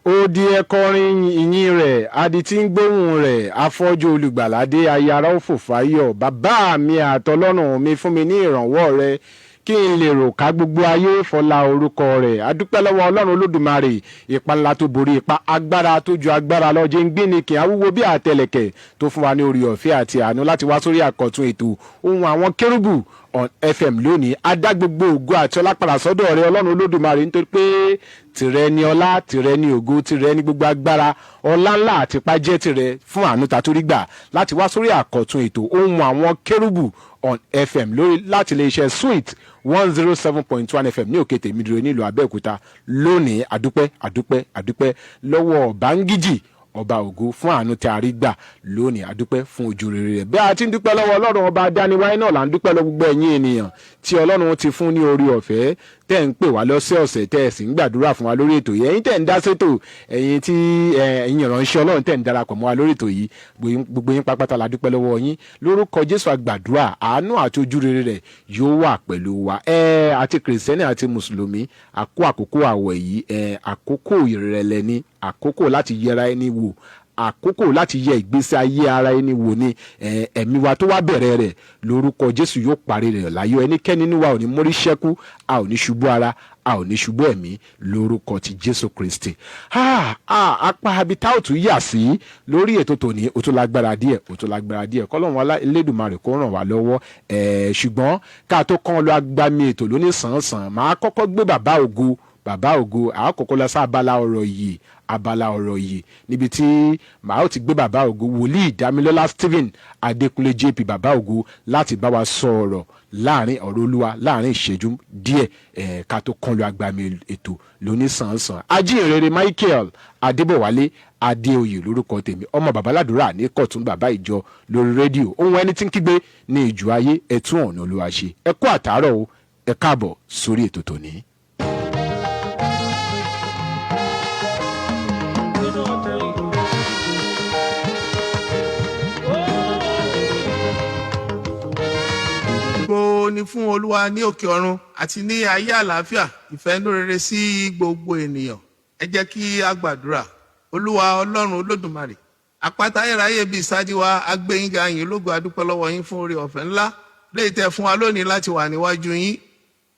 Odi ẹkọrin ìyìn rẹ̀, adití ń gbóhùn rẹ̀, afọ́jú olùgbàládé, ayára ó fò fáyọ̀. Bàbá mi àtọlọ́run mi, fún mi ní ìrànwọ́ rẹ kí n lè rò ká gbogbo ayé fọlá orúkọ rẹ̀. Adúpẹ́ lọ́wọ́ Ọlọ́run Olódùmarè, ipa ńlá tó borí ipa, agbára tó ju agbára lọ, jẹ́ ń gbé ni kì í awúwo bí àtẹlẹ̀kẹ̀, tó fún wa ní orí ọ̀fẹ́ àti àánú láti wá sórí àkọ́tún ètò Ohùn Àwọn Kérúbù on FM lónìí. Adá gbogbo ògo àti ọlá padà sọ́dọ̀ rẹ, Ọlọ́run Olódùmarè, nítorí pé tìrẹ ni ọlá, tìrẹ ni ògo, tìrẹ ni gbogbo agbára, ọlá ńlá àti ipá jẹ́ tìrẹ, fún àánú ta tó rí gbà láti wá sórí àkọ́tún ètò Ohùn Àwọn Kérúbù on FM lórí láti iléeṣẹ́ Sweet 107.1 FM ní Òkè Tèmídìrò nílùú Abẹ́òkúta lónìí. Àdúpẹ́, àdúpẹ́, àdúpẹ́ lọ́wọ́ Báńgíjì Ọba ògo fún àánú tí a rí gbà lónìí. Àdúpẹ́ fún ojú rere rẹ̀. Bí a ti ń dúpẹ́ lọ́wọ́ Ọlọ́run Ọba adániwáyé náà là ń dúpẹ́ lọ gbogbo ẹ̀yin ènìyàn tí Ọlọ́run ti fún ní orí ọ̀fẹ́, tẹ́ ń pè wá lọ́sẹ̀ọ̀sẹ̀, tẹ́ ẹ̀ sì ń gbàdúrà fún wa lórí ètò yìí, ẹ̀yin tẹ́ ń dá sétò, ẹ̀yin tí ẹ̀yin ìránṣẹ́ Ọlọ́run tẹ́ ń darapọ̀ mọ́ wa lórí ètò yìí, gbogbo yín pápátá la dúpẹ́ lọ́wọ́ yín. Lórúkọ Jésù, àgbàdúrà, àánú àti ojú rere rẹ̀ yóò wà pẹ̀lú wa. Ẹ àti Kìrìsìtẹ́nì àti Mùsùlùmí, àkó àkókò àwẹ̀ yìí, ẹ àkókò ìrẹ̀lẹ̀ ni, àkókò láti yẹra ẹni wò, àkókò láti yẹ ìgbésí ayé ara ẹni wò ni. Ẹ̀mí wa tó wá bẹ̀rẹ̀ rẹ̀, lórúkọ Jésù, yóò parí rẹ̀ láyọ̀. Ẹnikẹ́ni nínú wa ò ní mórí ṣẹ́kú, a ò ní ṣubú ara, a ò ní ṣubú ẹ̀mí, lórúkọ ti Jésù Kristi. Apá abita ò tún yà sí lórí ètò tòní, ó tún lágbára díẹ̀, ó tún lágbára díẹ̀. Kọ́lọ́run wa Elédùmarè kó ràn wá lọ́wọ́. Ṣùgbọ́n ká tó kàn lọ agbami ètò lóní sàn-án, màá kọ́kọ́ gbé bàbá ògo, bàbá ògo. Àkọ́kọ́ lọ sí abala ọ̀rọ̀ yìí, abala ọ̀rọ̀ yìí, níbi tí màá ó ti gbé bàbá ògo, Wòlíì Dámilọ́lá Stephen Adékúnlé JP, bàbá ògo, láti bá wa sọ ọ̀rọ̀ láàrin ọ̀rọ̀ Olúwa láàrin ìṣẹ́jú díẹ̀ ká tó kàn lọ agbami ètò lónísànsàn. Ajínrere Michael Adébọ̀wálé Adéoyè lórúkọ tèmi, ọmọ babaládùúrà ní kọ̀tún, bàbá ìjọ lórí rédíò, ohun ẹni tí ń kígbe ní ìjù ayé, ẹ tún ọ̀nà Olúwa ṣe. Ẹ kú àtàárọ̀ o, ẹ káàbọ̀ sórí ètò tòní. Ògo ni fún Olúwa ní òkè ọ̀run, àti ní ayé àlàáfíà, ìfẹ́ inú rere sí gbogbo ènìyàn. Ẹ jẹ́ kí a gbàdúrà. Olúwa Ọlọ́run Olódùmarè, àpáta ayérayé bíi ìsádi wa, agbẹ́yìnga yín lógo, adúpẹ́ lọ́wọ́ yín fún oore ọ̀fẹ́ ńlá léyìí tẹ́ fún wa lónìí láti wà níwájú yín.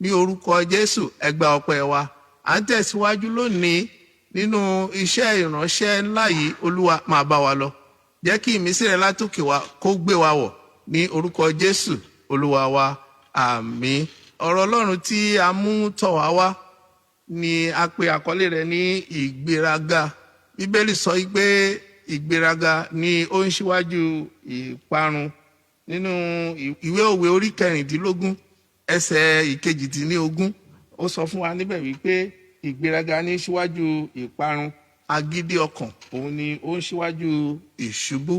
Ní orúkọ Jésù, ẹ gba ọpẹ́ wa. À ń tẹ̀síwájú lónìí nínú iṣẹ́ ìránṣẹ́ ńlá yìí. Olúwa, máa bá wa lọ. Jẹ́ kí ìmísí rẹ látòkè wá kó gbé wa wọ̀, ní orúkọ Jésù Olúwa wa, àmín. Ọ̀rọ̀ Ọlọ́run tí a mú tọ̀ wá wá ni a pe àkọlé rẹ̀ ní ìgbéraga. Bíbélì sọ pé ìgbéraga ni ó ń ṣíwájú ìparun. Nínú ìwé Òwe orí 16, ẹsẹ̀ 18, ó sọ fún wa níbẹ̀ wípé ìgbéraga ní ṣíwájú ìparun, agídí ọkàn òun ni ó ń ṣíwájú ìṣubú.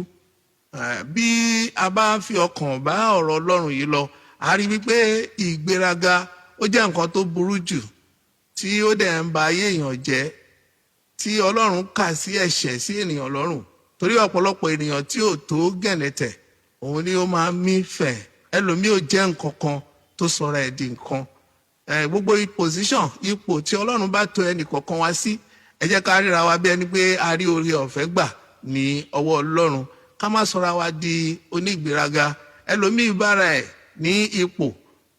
Bí a bá ń fi ọkàn bá ọ̀rọ̀ Ọlọ́run yìí lọ, a rí wípé ìgbéraga ó jẹ́ nǹkan tó burú jù, tí ó dẹ̀ ń ba ayé èèyàn jẹ́, tí Ọlọ́run kà sí ẹ̀ṣẹ̀ sí ènìyàn lọ́rùn, torí ọ̀pọ̀lọpọ̀ ènìyàn tí ò tó gẹ̀lẹ́tẹ̀ òun ni ó máa ń mí fẹ̀. Ẹlòmíì ò jẹ́ nǹkan kan tó sọra ẹ̀ di nǹkan. Gbogbo position, ipò tí Ọlọ́run bá tò ẹnì kọ̀ọ̀kan wá sí, ẹ jẹ́ ká ríra wa bí ẹni pé a rí oore ọ̀fẹ́ gbà ní ọwọ́ Ọlọ́run, ká má sọra wa di onígbéraga. Ẹlòmíì bára ẹ̀ ní ipò,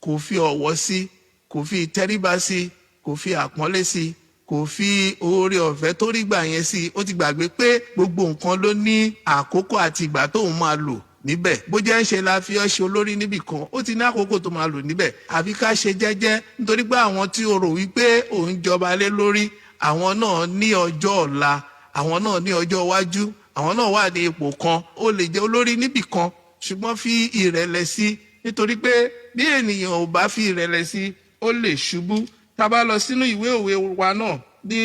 kò fi ọ̀wọ̀ sí, kò fi ìtẹríba sí, kò fi àpọ́nlé sí, kò fi oore ọ̀fẹ́ tó rí gbà yẹn sí. Ó ti gbàgbé pé gbogbo nǹkan ló ní àkókò àti ìgbà tóun máa lò níbẹ̀. Bó jẹ́ ń ṣe la fi ọ́ ṣe olórí níbì kan, ó ti ní àkókò tó máa lò níbẹ̀. Àfi ká ṣe jẹ́jẹ́, nítorí pé àwọn tí o rò wípé òun jọba lé lórí, àwọn náà ní ọjọ́ ọ̀la, àwọn náà ní ọjọ́ iwájú, àwọn náà wà ní ipò kan. Ó lè jẹ́ olórí níbì kan, ṣùgbọ́n fi ìrẹ̀lẹ̀ sí, nítorí pé bí ènìyàn ò bá fi ìrẹ̀lẹ̀ sí, ó lè ṣubú. Tá a bá lọ sínú ìwé Òwe wa náà, ní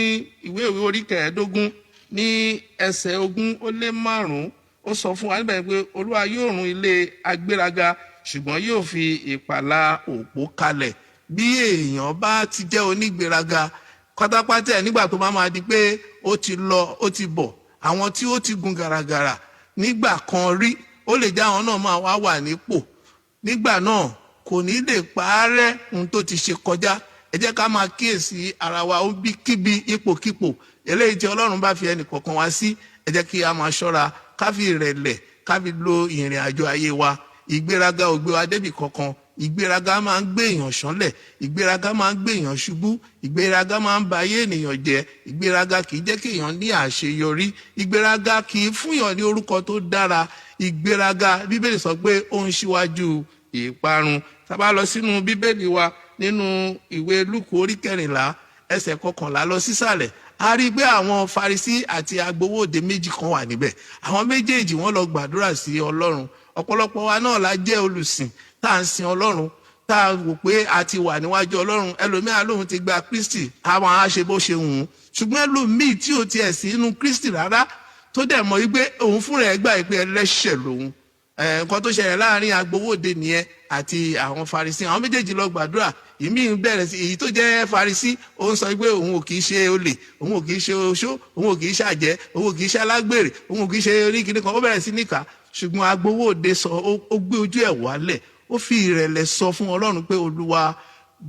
ìwé Òwe orí 15, ní ẹsẹ̀ 25, ó sọ fún wa níbẹ̀ pé Olúwa yóò run ilé agbéraga, ṣùgbọ́n yóò fi ìpàlà òpó kalẹ̀. Bí èèyàn bá ti jẹ́ onígbéraga pátápátá ẹ̀, nígbà tó bá máa di pé ó ti lọ, ó ti bọ̀, àwọn tí ó ti gun gàràgàrà nígbà kan rí, ó lè jẹ́ àwọn náà máa wá wà nípò nígbà náà, kò ní lè parẹ́ ohun tó ti ṣe kọjá. Ẹ jẹ́ ká máa kíyèsí ara wa ó bí kíbi ipòkípò eléyìí tí Ọlọ́run bá fi ẹnì kọ̀ọ̀kan wá sí. Ẹ jẹ́ kí a máa ṣọ́ra, ká fi ìrẹ̀lẹ̀, ká fi lo ìrìn àjò ayé wa. Ìgbéraga ò gbé wa débì kankan. Ìgbéraga máa ń gbé èèyàn ṣánlẹ̀, ìgbéraga máa ń gbé èèyàn ṣubú, ìgbéraga máa ń ba ayé ènìyàn jẹ́. Ìgbéraga kì í jẹ́ kí èèyàn ní àṣeyọrí, ìgbéraga kì í fúnyàn ní orúkọ tó dára. Ìgbéraga, Bíbélì sọ pé ó ń ṣíwájú ìparun. Tá a bá lọ sínú Bíbélì wa, nínú ìwé Lúùkù orí 14, ẹsẹ̀ 11 lọ sísàlẹ̀, a rí i pé àwọn Farisí àti agbowóde méjì kan wà níbẹ̀. Àwọn méjèèjì, wọ́n lọ gbàdúrà sí Ọlọ́run. Ọ̀pọ̀lọpọ̀ wa náà la jẹ́ olùsìn tá à ń sin Ọlọ́run, tá a wò pé a ti wà níwájú Ọlọ́run. Ẹlòmíà lóhun ti gba Kristi, àwọn á ṣe bó ṣe wù ú. Ṣùgbọ́n ẹlòmíì tí ò tiẹ̀ sí inú Kristi rárá, tó dẹ̀ mọ̀ wípé òun fúnra ẹ̀ gbà pé ẹlẹ́ṣẹ̀ lòun. Nǹkan tó ṣẹlẹ̀ láàrin agbowóde nìyẹn àti àwọn Farisí. Àwọn méjèèjì lọ gbàdúrà. Ìmí ń bẹ̀rẹ̀ sí, èyí tó jẹ́ Farisí, ó ń sọ pé òun ò kì í ṣe olè, òun ò kì í ṣe oṣó, òun ò kì í ṣàjẹ́, òun ò kì í ṣe alágbèrè, òun ò kì í ṣe oníkìní kan. Ó bẹ̀rẹ̀ sí níkà. Ṣùgbọ́n agbowóde sọ, ó gbé ojú ẹ̀ wálẹ̀, ó fi ìrẹ̀lẹ̀ sọ fún Ọlọ́run pé, "Olúwa,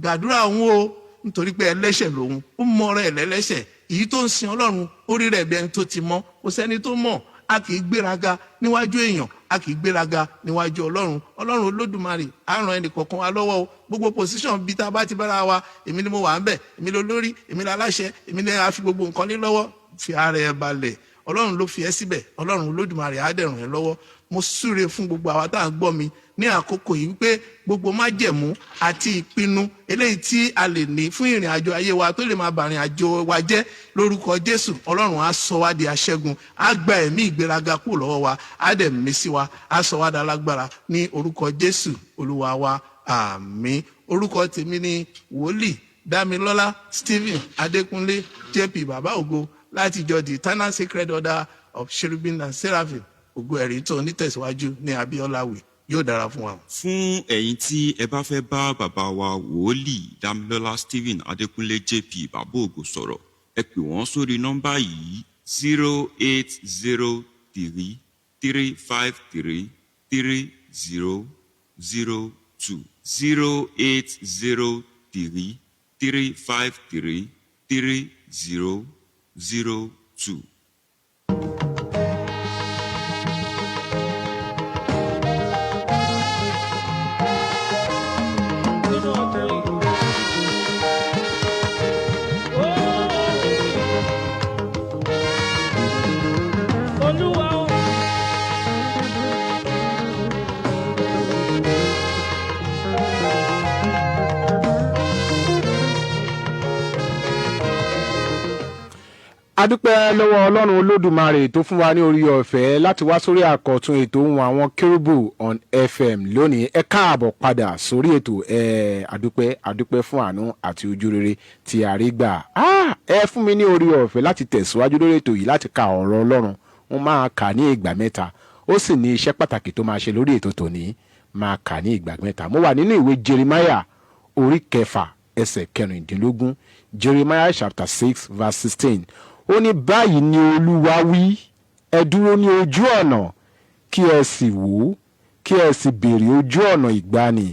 gbàdúrà òun o, nítorí pé ẹlẹ́ṣẹ̀ lòun." Ó mọ ọ̀rọ̀ ẹ̀ lẹ́lẹ́ṣẹ̀. Èyí tó ń sin Ọlọ́run, ó rí rẹ̀ bí ẹni tó ti mọ́. Kò sẹ́ni tó mọ̀. A kì í gbéraga níwájú èèyàn, a kì í gbéraga níwájú Ọlọ́run. Ọlọ́run Olódùmarè á ràn ẹnì kọ̀ọ̀kan wa lọ́wọ́ o. Gbogbo position bí tá a bá ti bára wa, èmi ni mo wà ń bẹ̀, èmi ló lórí, èmi ni aláṣẹ, èmi ni a fi gbogbo nǹkan lé lọ́wọ́, fi ara ẹ balẹ̀. Ọlọ́run ló fi ẹ́ síbẹ̀. Ọlọ́run Olódùmarè á dẹ̀ ràn ẹ́ lọ́wọ́. Mo súre fún gbogbo àwa tá à ń gbọ́ mi ní àkókò yìí wípé gbogbo májẹ̀mú àti ìpinnu eléyìí tí a lè ní fún ìrìn àjò ayé wa tó lè máa bàrìn àjò wa jẹ́, lórúkọ Jésù, Ọlọ́run á sọ wá di aṣẹ́gun. Á gba ẹ̀mí ìgbéraga kúrò lọ́wọ́ wa, á dẹ̀ mí sí wa, á sọ wá di alágbára ní orúkọ Jésù Olúwa wa. Àmín. Orúkọ tèmi ni Wòlíì Dámilọ́lá Stephen Adékúnlé JP, Bàbá Ògo, láti ìjọ The Eternal Sacred Order of Cherubim and Seraphim, Ògo Ẹ̀rí tó nítẹ̀síwájú ní Abiola Way. Yóò dára fún wa. Fún ẹ̀yin tí ẹ bá fẹ́ bá bàbá wa, Wòólì Dámilọ́lá Stephen Adékúnlé JP, Bàbá Ògo sọ̀rọ̀, ẹ pè wọ́n sórí nọ́mbà yìí: 08033533002, 08033533002. Nínú ọ̀tẹ̀ yìí. Ó, Olúwa o. Adúpẹ́ lọ́wọ́ Ọlọ́run Olódùmarè tó fún wa ní orí ọ̀fẹ́ láti wá sórí àkọ́tún ètò Ohùn Àwọn Kérúbù on FM lónìí. Ẹ káàbọ̀ padà sórí ètò. Ẹ adúpẹ́, adúpẹ́ fún àánú àti ojú rere tí a rí gbà. Ẹ fún mi ní orí ọ̀fẹ́ láti tẹ̀síwájú lórí ètò yìí láti ka ọ̀rọ̀ Ọlọ́run. Wọ́n máa kà ní ìgbà 3. Ó sì ní iṣẹ́ pàtàkì tó máa ṣe lórí ètò tòní. Máa kà ní ìgbà 3. Mo wà nínú ìwé Jeremiah orí 6, ẹsẹ̀ 16, Jeremiah chapter 6 verse 16. Ó ní, "Báyìí ni Olúwa wí: Ẹ dúró ní ojú ọ̀nà, kí ẹ sì wò ó, kí ẹ sì béèrè ojú ọ̀nà ìgbàanì.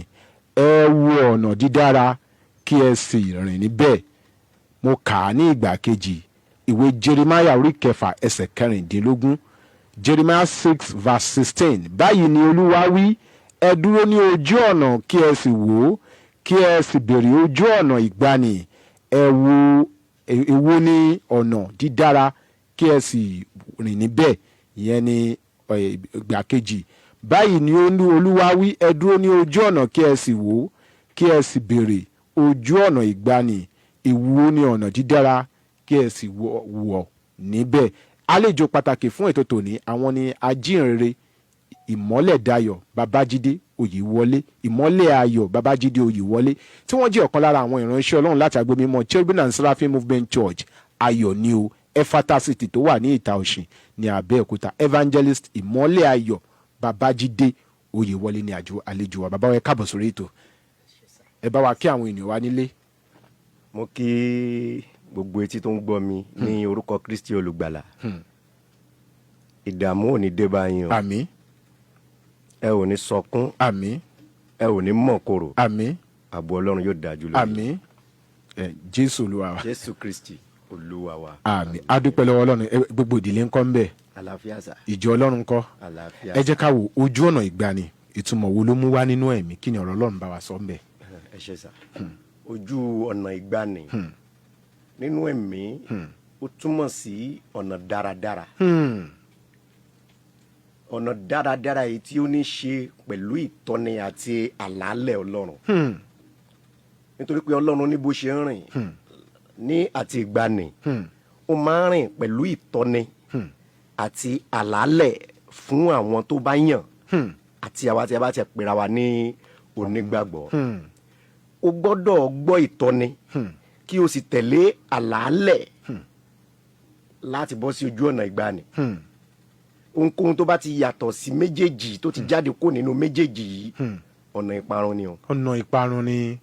Ẹ wo ọ̀nà dídára, kí ẹ sì rìn níbẹ̀." Mo kà á ní ìgbà kejì. Ìwé Jeremiah orí 6, ẹsẹ̀ 16, Jeremiah 6 verse 16. "Báyìí ni Olúwa wí: Ẹ dúró ní ojú ọ̀nà, kí ẹ sì wò ó, kí ẹ sì béèrè ojú ọ̀nà ìgbàanì. Ẹ wo èwo ní ọ̀nà dídára, kí ẹ sì rìn níbẹ̀." Ìyẹn ni ìgbà kejì. "Báyìí ni Olúwa wí: Ẹ dúró ní ojú ọ̀nà, kí ẹ sì wò ó, kí ẹ sì béèrè ojú ọ̀nà ìgbàanì. Èwo ní ọ̀nà dídára, kí ẹ sì wọ̀ níbẹ̀." Àlejò pàtàkì fún ètò tòní, àwọn ni ajíhìnrere Ìmọ́lẹ̀ Dayọ̀ Babájídé Oyèwọlé, Ìmọ́lẹ̀ Ayọ̀ Babájídé Oyèwọlé, tí wọ́n jẹ́ ọ̀kan lára àwọn ìránṣẹ́ Ọlọ́run láti agbo mímọ́ Cherubim and Seraphim Movement Church, Ayọ̀ ní o, Efata City, tó wà ní Ìta Òsìn ní Abẹ́òkúta. Evangelist Ìmọ́lẹ̀ Ayọ̀ Babájídé Oyèwọlé ní àjò àlejò wa. Bàbá wa, ẹ káàbọ̀ sórí ètò. Ẹ bá wa kí àwọn ènìyàn wa nílé. Mo kí gbogbo etí tó ń gbọ́ mi ní orúkọ Kristi Olùgbàlà. Ìdààmú ò ní dé bá yín o. Àmín. Ẹ ò ní sọkún. Àmín. Ẹ ò ní mọ̀ korò. Àmín. Ààbò Ọlọ́run yóò dájú lórí. Àmín. Jésù Olúwa wa. Jésù Kristi Olúwa wa. Àmín. Adúpẹ́ lọ́wọ́ Ọlọ́run. Gbogbo ìdílé ńkọ́ ńbẹ̀? Àlàáfíà sà. Ìjọ Ọlọ́run ńkọ́? Àlàáfíà. Ẹ jẹ́ ká wo ojú ọ̀nà ìgbani, ìtumọ̀ wo ló mú wá nínú ẹ̀mí? Kí ni ọ̀rọ̀ Ọlọ́run bá wa sọ ńbẹ̀? Ẹ ṣé sà. Ojú ọ̀nà ìgbani nínú ẹ̀mí, ó túmọ̀ sí ọ̀nà dáradára, ọ̀nà dáradára yìí tí ó ní ṣe pẹ̀lú ìtọ́ni àti àlàálẹ̀ Ọlọ́run, nítorí pé Ọlọ́run ní bó ṣe ń rìn ní àti ìgbani, ó máa ń rìn pẹ̀lú ìtọ́ni àti àlàálẹ̀ fún àwọn tó bá yàn àti àwa tí a bá ti pera wa ní onígbàgbọ́. O gbọ́dọ̀ gbọ́ ìtọ́ni kí o sì tẹ̀lé àlàálẹ̀ láti bọ́ sí ojú ọ̀nà ìgbani. Ohunkóhun tó bá ti yàtọ̀ sí méjèèjì, tó ti jáde kó nínú méjèèjì yìí, ọ̀nà ìparun ni o. Ọ̀nà ìparun ni.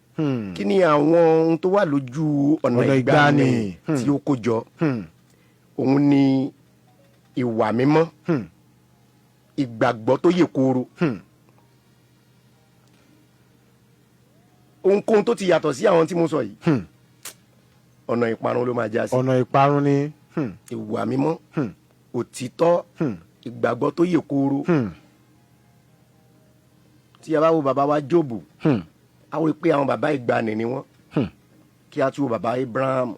Kí ni àwọn ohun tó wà lójú ọ̀nà ọ̀nà ìgbani ìgbàanì tí ó kó jọ? Òun ni ìwà mímọ́, ìgbàgbọ́ tó yè kooro. Ohunkóhun tó ti yàtọ̀ sí àwọn tí mo sọ yìí, ọ̀nà ìparun ló máa já sí. Ọ̀nà ìparun ni. Ìwà mímọ́, òtítọ́, ìgbàgbọ́ tó yè kooro. Tí a bá wo bàbá wa Jóòbù, a ó rí i pé àwọn bàbá ìgbàanì ni wọ́n. Kí a tún wo bàbá Abraham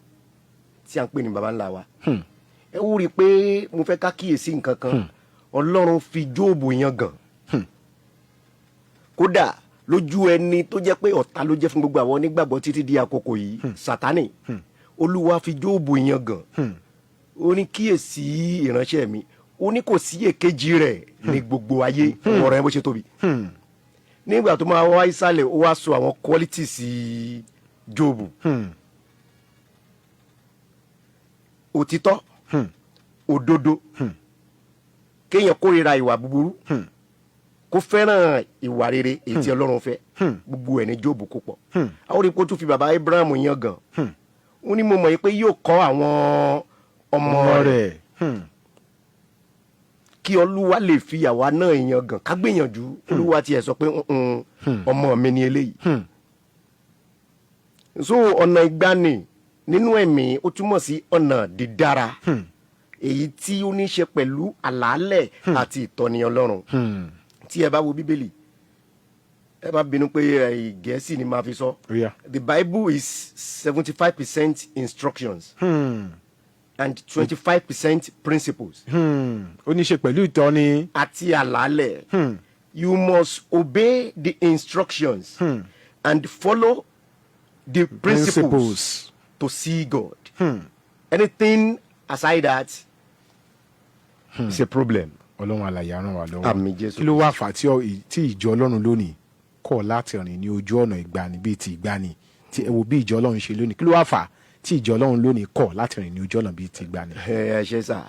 tí a ń pè ní bàbá ńlá wa, ẹ ó rí i pé mo fẹ́ ká kíyèsí nǹkan kan. Ọlọ́run fi Jóòbù yangàn, kódà lójú ẹni tó jẹ́ pé ọ̀tá ló jẹ́ fún gbogbo àwọn onígbàgbọ́ títí di àkókò yìí, Sátánì. Olúwa fi Jóòbù yangàn. Ó ní, "Kíyèsí ìránṣẹ́ mi." Ó ní kò sí èkejì rẹ̀ ní gbogbo ayé. Ọ̀rọ̀ yẹn bó ṣe tóbi, nígbà tó máa wá ìsàlẹ̀, ó wá sọ àwọn qualities Jóòbù: òtítọ́, òdodo, kéèyàn kórìíra ìwà búburú, kó fẹ́ràn ìwà rere èyí tí Ọlọ́run fẹ́. Gbogbo ẹ̀ ní Jóòbù kó pọ̀. Àwọn orí tún fi bàbá Abraham yangàn. Ó ní, "Mo mọ̀ pé yóò kọ́ àwọn ọmọ ọmọ rẹ̀." rẹ̀. Kí Olúwa lè fi àwa náà yangàn, ká gbìyànjú. Olúwa tiẹ̀ sọ pé, "Ọmọ mi ni eléyìí." So ọ̀nà ìgbani nínú ẹ̀mí, ó túmọ̀ sí ọ̀nà dídára èyí tí ó ní í ṣe pẹ̀lú àlàálẹ̀ àti ìtọ́ni Ọlọ́run. Tí ẹ bá wo Bíbélì, ẹ bá bínú pé Gẹ̀ẹ́sì ni màá fi sọ. Ó yá. The Bible is 75% instructions and 25% principles. Ó ní í ṣe pẹ̀lú ìtọ́ni. Àti àlàálẹ̀. You must obey the instructions and follow the principles, principles to see God. Anything aside that is a problem. Ọlọ́run alàyè á ràn wá lọ́wọ́. Àmín, Jésù. Kí ló wá fà á tí ìjọ Ọlọ́run lónìí kọ̀ láti rìn ní ojú ọ̀nà ìgbani bíi ti ìgbani? Tí ẹ wo bí ìjọ Ọlọ́run ṣe lónìí, kí ló wá fà á tí ìjọ Ọlọ́run lónìí kọ̀ láti rìn ní ojú ọ̀nà bíi ti ìgbani? Ẹ ṣe sà.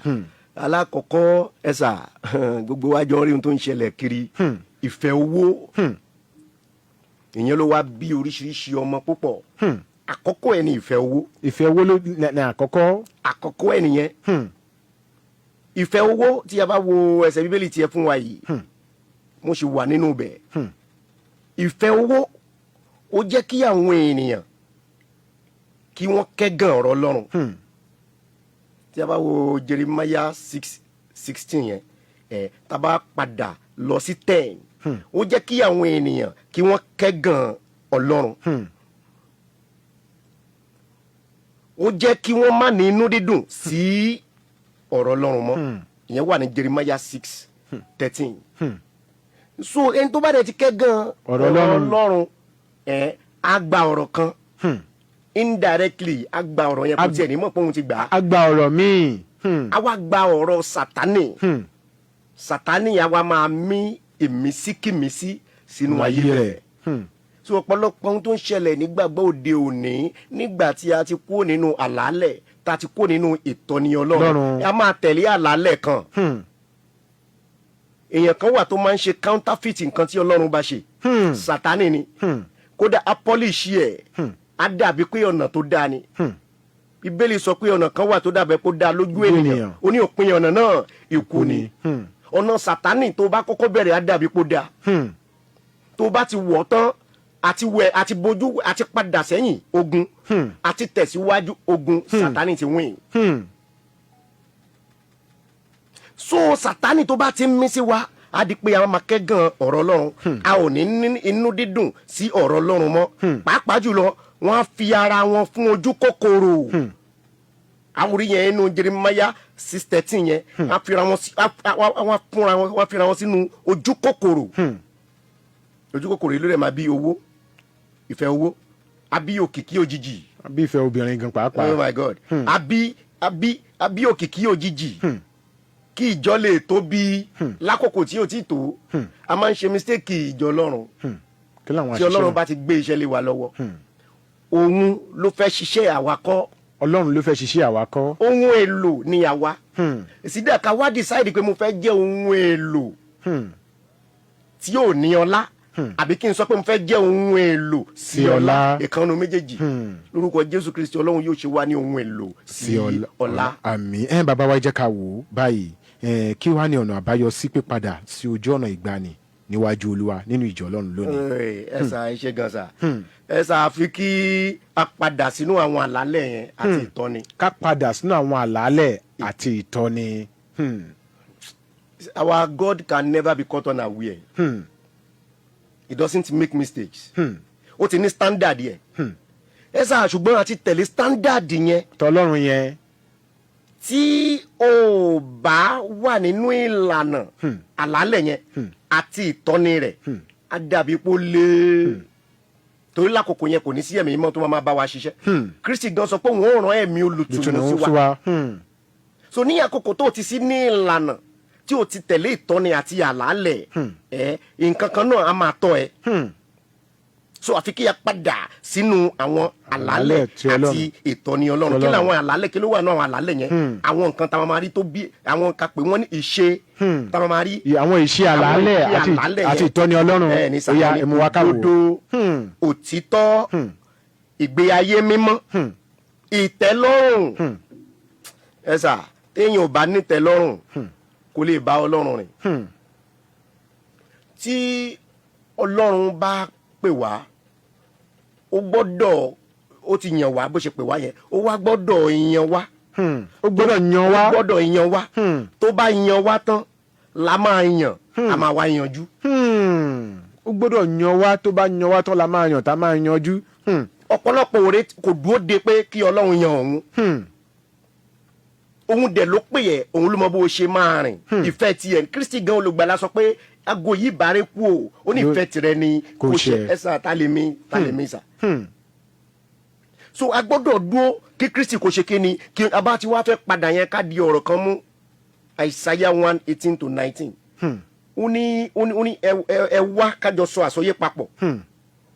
Alákọ̀ọ́kọ́, ẹ sà, gbogbo wa jọ ń rí ohun tó ń ṣẹlẹ̀ kiri. Ìfẹ́ owó, ìyẹn ló wá bí oríṣiríṣi ọmọ púpọ̀. Àkọ́kọ́ ẹ̀ ní ìfẹ́ owó. Ìfẹ́ owó ló ní àkọ́kọ́. Àkọ́kọ́ ẹ̀ nìyẹn, ìfẹ́ owó. Tí a bá wo ẹsẹ̀ Bíbélì tí ẹ fún wa yìí, mo sì wà nínú bẹ̀. Ìfẹ́ owó, ó jẹ́ kí àwọn ènìyàn kí wọ́n kẹ́gàn ọ̀rọ̀ Ọlọ́run. Tí a bá wo Jeremiah 6:16 yẹn, ẹ tá a bá padà lọ sí 10, ó jẹ́ kí àwọn ènìyàn kí wọ́n kẹ́gàn Ọlọ́run. Ó jẹ́ kí wọ́n má ní inú dídùn sí ọ̀rọ̀ Ọlọ́run mọ́. Ìyẹn wà ní Jeremiah 6:13. So ẹni tó bá dẹ̀ ti kẹ́gàn ọ̀rọ̀ Ọlọ́run. Ọlọ́run, ẹ á gba ọ̀rọ̀ kan indirectly, á gba ọ̀rọ̀ yẹn, kò tiẹ̀ ní mọ̀ pé òun ti gbà á. A gba ọ̀rọ̀ míì. Á wá gba ọ̀rọ̀ Sátánì. Sátánì á wá máa mí ìmísíkìmísí sínú ayé rẹ̀. So ọ̀pọ̀lọpọ̀ ohun tó ń ṣẹlẹ̀ nígbàgbọ́ òde òní, nígbà tí a ti kúrò nínú àlàálẹ̀, tá a ti kúrò nínú ìtọ́ni Ọlọ́run, Ọlọ́run. a máa tẹ̀lé àlàálẹ̀ kan. Èèyàn kan wà tó máa ń ṣe counterfeit nǹkan tí Ọlọ́run bá ṣe. Sátánì ni. Kódà á polish ẹ̀, á dàbí pé ọ̀nà tó dáa ni. Bíbélì sọ pé ọ̀nà kan wà tó dàbẹ̀ kó dáa lójú ènìyàn, ènìyàn. ó ní òpin ọ̀nà náà ikú ni. Ọ̀nà Sátánì, tó bá kọ́kọ́ bẹ̀rẹ̀, á dàbí kó dáa. Tó bá ti wọ̀ tán Àti wẹ̀, àti bojú, àti padà sẹ́yìn, ogun, àti tẹ̀síwájú, ogun. Sátani ti win. So Sátani tó bá ti ń mí sí wa, á di pé a máa kẹ́gàn ọ̀rọ̀ Ọlọ́run, a ò ní ní inú dídùn sí ọ̀rọ̀ Ọlọ́run mọ́. Pàápàá jùlọ, wọ́n á fi ara wọn fún ojú kòkòrò. Àwọn orí yẹn inú Jeremiah 6:13 yẹn, wọ́n á fira wọn sí wọ́n á fúnra wọn, wọ́n á fira wọn sínú ojú kòkòrò. Ojú kòkòrò yìí ló dẹ̀ máa bí owó, ìfẹ́ owó, àbí òkìkí òjijì. Bí ìfẹ́ obìnrin gan pàápàá. Oh my God! Àbí òkìkí òjijì, kí ìjọ lè tóbi lákòókò tí ò tí tó. A máa ń ṣe mistake ìjọ Ọlọ́run. Kí làwọn Tí àṣìṣe Ọlọ́run náà? bá ti gbé iṣẹ́ lé wa lọ́wọ́, òun ló fẹ́ ṣiṣẹ́, àwa kọ́. Ọlọ́run ló fẹ́ ṣiṣẹ́, àwa kọ́. Ohun èlò ni àwa. Ìsídà ká wá decide pé mo fẹ́ jẹ́ ohun èlò tí yóò ní ọlá, àbí kí n sọ pé mo fẹ́ jẹ́ ohun èlò sí Sí ọlá. ọlá. Ìkànnì méjèèjì, lórúkọ Jésù Kristi, Ọlọ́run yóò ṣe wá ní ohun èlò sí ọlá. Àmín. Ẹ bàbá wa, jẹ́ ká wò ó báyìí. Ẹ kí wàá ní ọ̀nà àbáyọ sí pípadà sí ojú ọ̀nà ìgbani níwájú Olúwa nínú ìjọ Ọlọ́run lónìí? Ẹ sà, ẹ ṣe gan sà. Ẹ sà, àfi kí a padà sínú àwọn àlàálẹ̀ yẹn àti ìtọ́ni. Ká padà sínú àwọn àlàálẹ̀ àti ìtọ́ni. Our God can never be caught unaware. He doesn't make mistakes. Ó ti ní standard yẹn, ẹ sà, ṣùgbọ́n àti tẹ̀lé standard yẹn Tọlọ́run yẹn. tí o bá wà nínú ìlànà àlàálẹ̀ yẹn àti ìtọ́ni rẹ̀, á dàbí pé ó lé, torí lákòókò yẹn kò ní sí ẹ̀mí mímọ́ tó máa bá wa ṣiṣẹ́. Kristi gan sọ pé òun ó rán ẹ̀mí olùtùnú ìtùnú sí sí wa. wa. So ní àkókò tó o ti sí ní ìlànà, tí o ti tẹ̀lé ìtọ́ni àti àlàálẹ̀ ẹ, nǹkan kan náà á máa tọ́ ẹ. So àfi kí a padà sínú àwọn àlàálẹ̀ Àlàálẹ̀ ti Ọlọ́run. àti ìtọ́ni Ọlọ́run. Kí Ọlọ́run. làwọn àlàálẹ̀? Kí ló wà náà àwọn àlàálẹ̀ yẹn? Àwọn nǹkan tá a máa rí tó bí àwọn ká pè wọ́n ní ìṣe tá a máa rí. Àwọn ìṣe àlàálẹ̀ àwọn ìṣe àti àlàálẹ̀ àti yẹn. ìtọ́ni Ọlọ́run. Ẹ ní Ó yá, sàkóní ẹ mú wa ká wò. òdodo, òtítọ́, ìgbé ayé mímọ́, ìtẹ́lọ́rùn. Ẹ sà, téèyàn ò bá nítẹ́lọ́rùn, kò lè bá Ọlọ́run rìn. Tí Ọlọ́run bá pè wá, ó gbọ́dọ̀, ó ti yàn wá. Bó ṣe pè wá yẹn, ó wá gbọ́dọ̀ yan wá. Ó gbọ́dọ̀ yan wá. Ó gbọ́dọ̀ yan wá. Tó bá yan wá tán la máa yàn, a máa wá yanjú. Ó gbọ́dọ̀ yan wá. Tó bá yan wá tán la máa yàn, tá máa yanjú. Ọ̀pọ̀lọpọ̀ òre kò dúró de pé kí Ọlọ́run yan òun. Òun dẹ̀ ló pè ẹ́, òun ló mọ bó o ṣe máa rìn. Ìfẹ́ tiẹ̀, Kristi gan olùgbàlà sọ pé aago yìí bàárẹ̀ kú o, ó ní ìfẹ́ tirẹ̀ ni kò kò ṣe. ṣe. Ẹ sà, tá lè mi, tá lè mi sà. So a gbọ́dọ̀ dúró kí Kristi kò ṣe kíni, kí a bá ti wá fẹ́ padà yẹn, ká di ọ̀rọ̀ kan mú. Isaiah 1:18 to 19, ó ní ẹ wá kájọ sọ àsọyé papọ̀.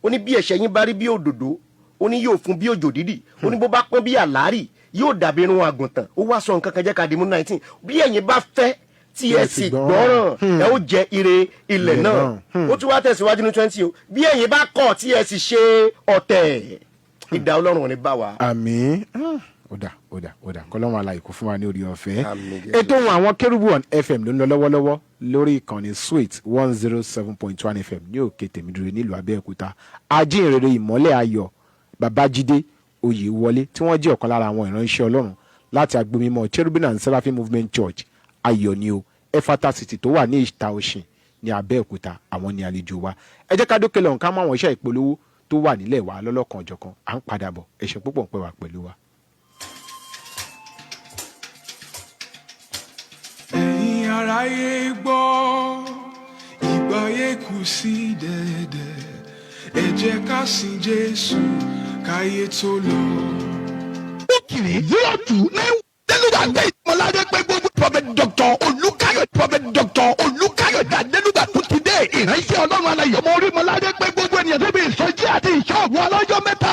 Ó ní bí ẹ̀ṣẹ̀ yín bá rí bí òdòdó, ó ní yóò fún bí òjò dídì. Ó ní bó bá pọ́n bí àlárì, yóò dàbí irun àgùntàn. Ó wá sọ nǹkan kan, jẹ́ ká dìmú 19: bí ẹ̀yin bá fẹ́ tí ẹ sì gbọ́ràn, ẹ ó jẹ ire ilẹ̀ Ilẹ̀ náà. náà. Ó tún wá tẹ̀síwájú ní 20 o: bí ẹ̀yin bá kọ̀ tí ẹ sì ṣe ọ̀tẹ̀, idà Ọlọ́run ò ní bá wa. Àmín. Ó dà, ó dà, ó dà. Kọ́lọ́run alààyè kó fún wa ní orí ọ̀fẹ́. Àmín, Jésù. Ètò ohun àwọn Kérúbù on FM ló ń lọ lọ́wọ́lọ́wọ́ lórí ìkànnì Sweet 107.1 FM ní Òkè Tèmídúró nílùú Abẹ́òkúta. Ajínrere Ìmọ́lẹ̀ Ayọ̀ Babájídé Oyèwọlé, tí wọ́n jẹ́ ọ̀kan lára àwọn ìránṣẹ́ Ọlọ́run láti agbomimọ̀ Cherubim and Seraphim Movement Church, Ayọ̀ ni o, Efata City tó wà ní Ìta Òsìn ní Abẹ́òkúta, àwọn ní àlejò wa. Ẹ jẹ́ ká dókè lọ́hùn, ká mú àwọn iṣẹ́ ìpolówó tó wà nílẹ̀ wa lọ́lọ́kan ọ̀jọ̀kan. À ń padà bọ̀. Ẹ ṣé púpọ̀ ń pẹ́ wá pẹ̀lú wa. Ẹ̀yin aráyé gbọ́, ìgbáyé kù sí dẹ̀dẹ̀. Ẹ jẹ́ ká sin Jésù káyé tó lọ. Kiri 029 Deluga gbé ìmọ̀ládé pé gbogbo Prophet Dr. Olùkáyọ̀, Prophet Dr. Olùkáyọ̀dé Adélúgà tún ti dé. Ìránṣẹ́ Ọlọ́run alayọ̀ ọmọ orí mọ̀ládé pé gbogbo ènìyàn síbi ìsọjí àti ìṣọ́ọ̀bù ọlọ́jọ́ mẹ́ta.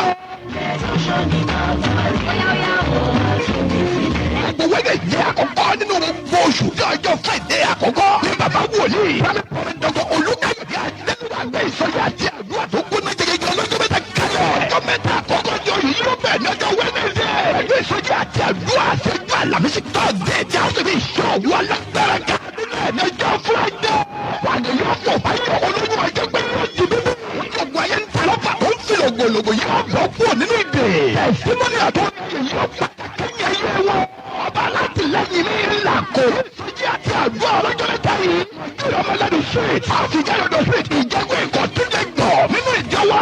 Gbogbo Wednesday àkọ́kọ́ nínú gbogbo oṣù ní ọjọ́ Friday àkọ́kọ́ ní bàbá wòlíì Prophet Dr. Olùkáyọ̀dé Adélúgà gbé ìsọjí àti àdúrà tó gbóná jẹjẹrẹ ọlọ́jọ́ mẹ́ta kalẹ̀. Ọjọ́ mẹ́ta àkọ́kọ́ ní oyè yóò bẹ̀ ní ọjọ́ Wednesday. Pẹ̀lú ìsọjí àti àdúrà ṣẹ́jú Àlàmísì, Thursday tí a ó sì fi ìṣòwò alágbára ká nínú ẹ̀ ní ọjọ́ Friday. Wàá yóò fò báyọ̀ olóyún ọjọ́ pé yóò di bíbí. Ogun ayé ń ta lọ́fà. Testimony àtọ́ni ayé yóò padà kẹ́yìn ayé wọn. Ọba alátìlẹ́yìn mi ńlá kò. Ìsọjí àti àdúrà ọlọ́jọ́ mẹ́ta yìí. Ìjọba ọmọlẹ́nu street. Àfijẹ́lódò street. Ìjẹ́gun ìkọ̀túnjẹgbọ̀. Nínú ìjọ wa,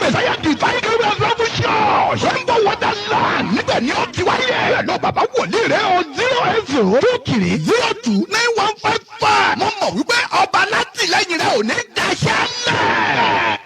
Messiah Divine Gabriel Revolution. Rainbow Wonderland. Níbẹ̀ ni ó ti wáyé. Bẹ́ẹ̀ lọ bàbá wòlíì rẹ̀ o 08023029155. Mo mọ̀ wípé ọba alátìlẹ́yìn rẹ̀ ò ní daṣẹ́ lẹ̀.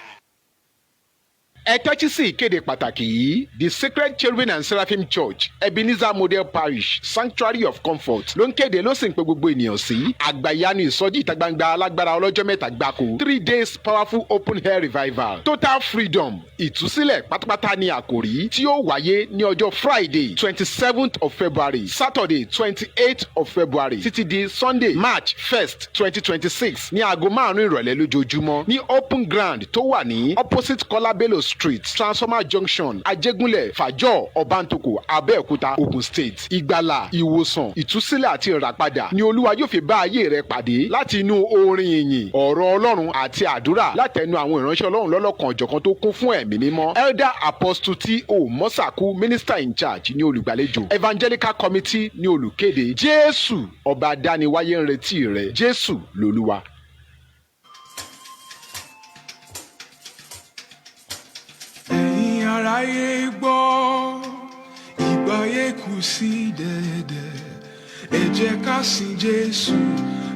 Ẹ tẹ́tí sí ìkéde pàtàkì yìí. The Sacred Cherubim and Seraphim Church, Ebenezer Model Parish, Sanctuary of Comfort ló ń kéde, ló sì ń pe gbogbo ènìyàn sí àgbàyanu ìsọjí ìta gbangba alágbára ọlọ́jọ́ 3 gbáko, 3 days powerful open air revival, total freedom, ìtúsílẹ̀ pátápátá ní àkòrí, tí ó wáyé ní ọjọ́ Friday 27th of February, Saturday 28th of February títí di Sunday March 1st, 2026 ní aago 5 ìrọ̀lẹ́ lójoojúmọ́ ní open ground tó wà ní opposite Kọ́lá Bello Street, Transformer Junction, Ajégúnlẹ̀, Fàjọ́, Ọbántòkò, Abẹ́òkúta, Ogun State. Ìgbàlà, ìwòsàn, ìtúsílẹ̀ àti ìràpadà ni Olúwa yóò fi bá ayé rẹ pàdé láti inú orin ìyìn, ọ̀rọ̀ Ọlọ́run àti àdúrà látẹnu àwọn ìránṣẹ́ Ọlọ́run lọ́lọ́kan ọ̀jọ̀kan tó kún fún Ẹ̀mí Mímọ́. Elder Apostle T. O. Mọ́sàkú, minister in charge, ní olùgbàlejò. Evangelical Committee ní olùkéde. Jésù ọba dániwáyé ń retí rẹ. Jésù lolúwa. Ẹ̀yin aráyé gbọ́, ìgbáyé kù sí dẹ̀dẹ̀. Ẹ jẹ́ ká sin Jésù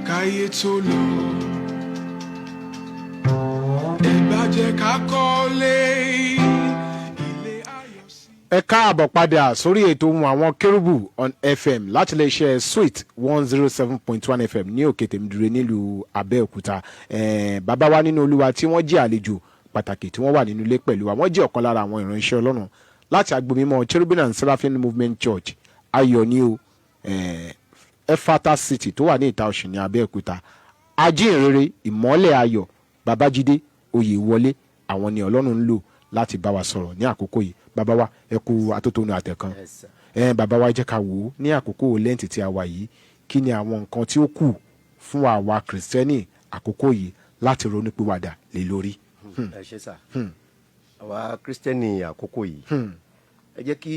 káyé tó lọ. Ẹ bá jẹ́ ká kọ́lé ilé ayọ̀ sí. Ẹ káàbọ̀ padà sórí ètò Ohùn Àwọn Kérúbù on FM láti lè ṣe Sweet 107.1 FM ní Òkè Tèmídùrẹ́ nílùú Abẹ́òkúta. Bàbá wa nínú Olúwa tí wọ́n jẹ́ àlejò pàtàkì tí wọ́n wà nínú ilé pẹ̀lú wa, wọ́n jẹ́ ọ̀kan lára àwọn ìránṣẹ́ Ọlọ́run láti agbomímọ́ Cherubim and Seraphim Movement Church, Ayọ̀ ní o Efata City tó wà ní Ìta Ọ̀sìn ní Abẹ́òkúta, ajínrere Ìmọ́lẹ̀ Ayọ̀ Babájídé Oyèwọlé. Àwọn ni Ọlọ́run ń lò láti bá wa sọ̀rọ̀ ní àkókò yìí. Bàbá wa, ẹ kú atótónu àtẹ̀kan. Yes, sir. Ẹ bàbá wa, jẹ́ ká wò ó ní àkókò Lẹ́ǹtì tí a wà yìí, kí ni àwọn nǹkan tí ó kù fún àwa Kìrìsìtẹ́nì àkókò yìí láti ronúpìwàdà lé lórí? Ẹ ṣe sà. Àwa Kírísítẹ́nì àkókò yìí, ẹ jẹ́ kí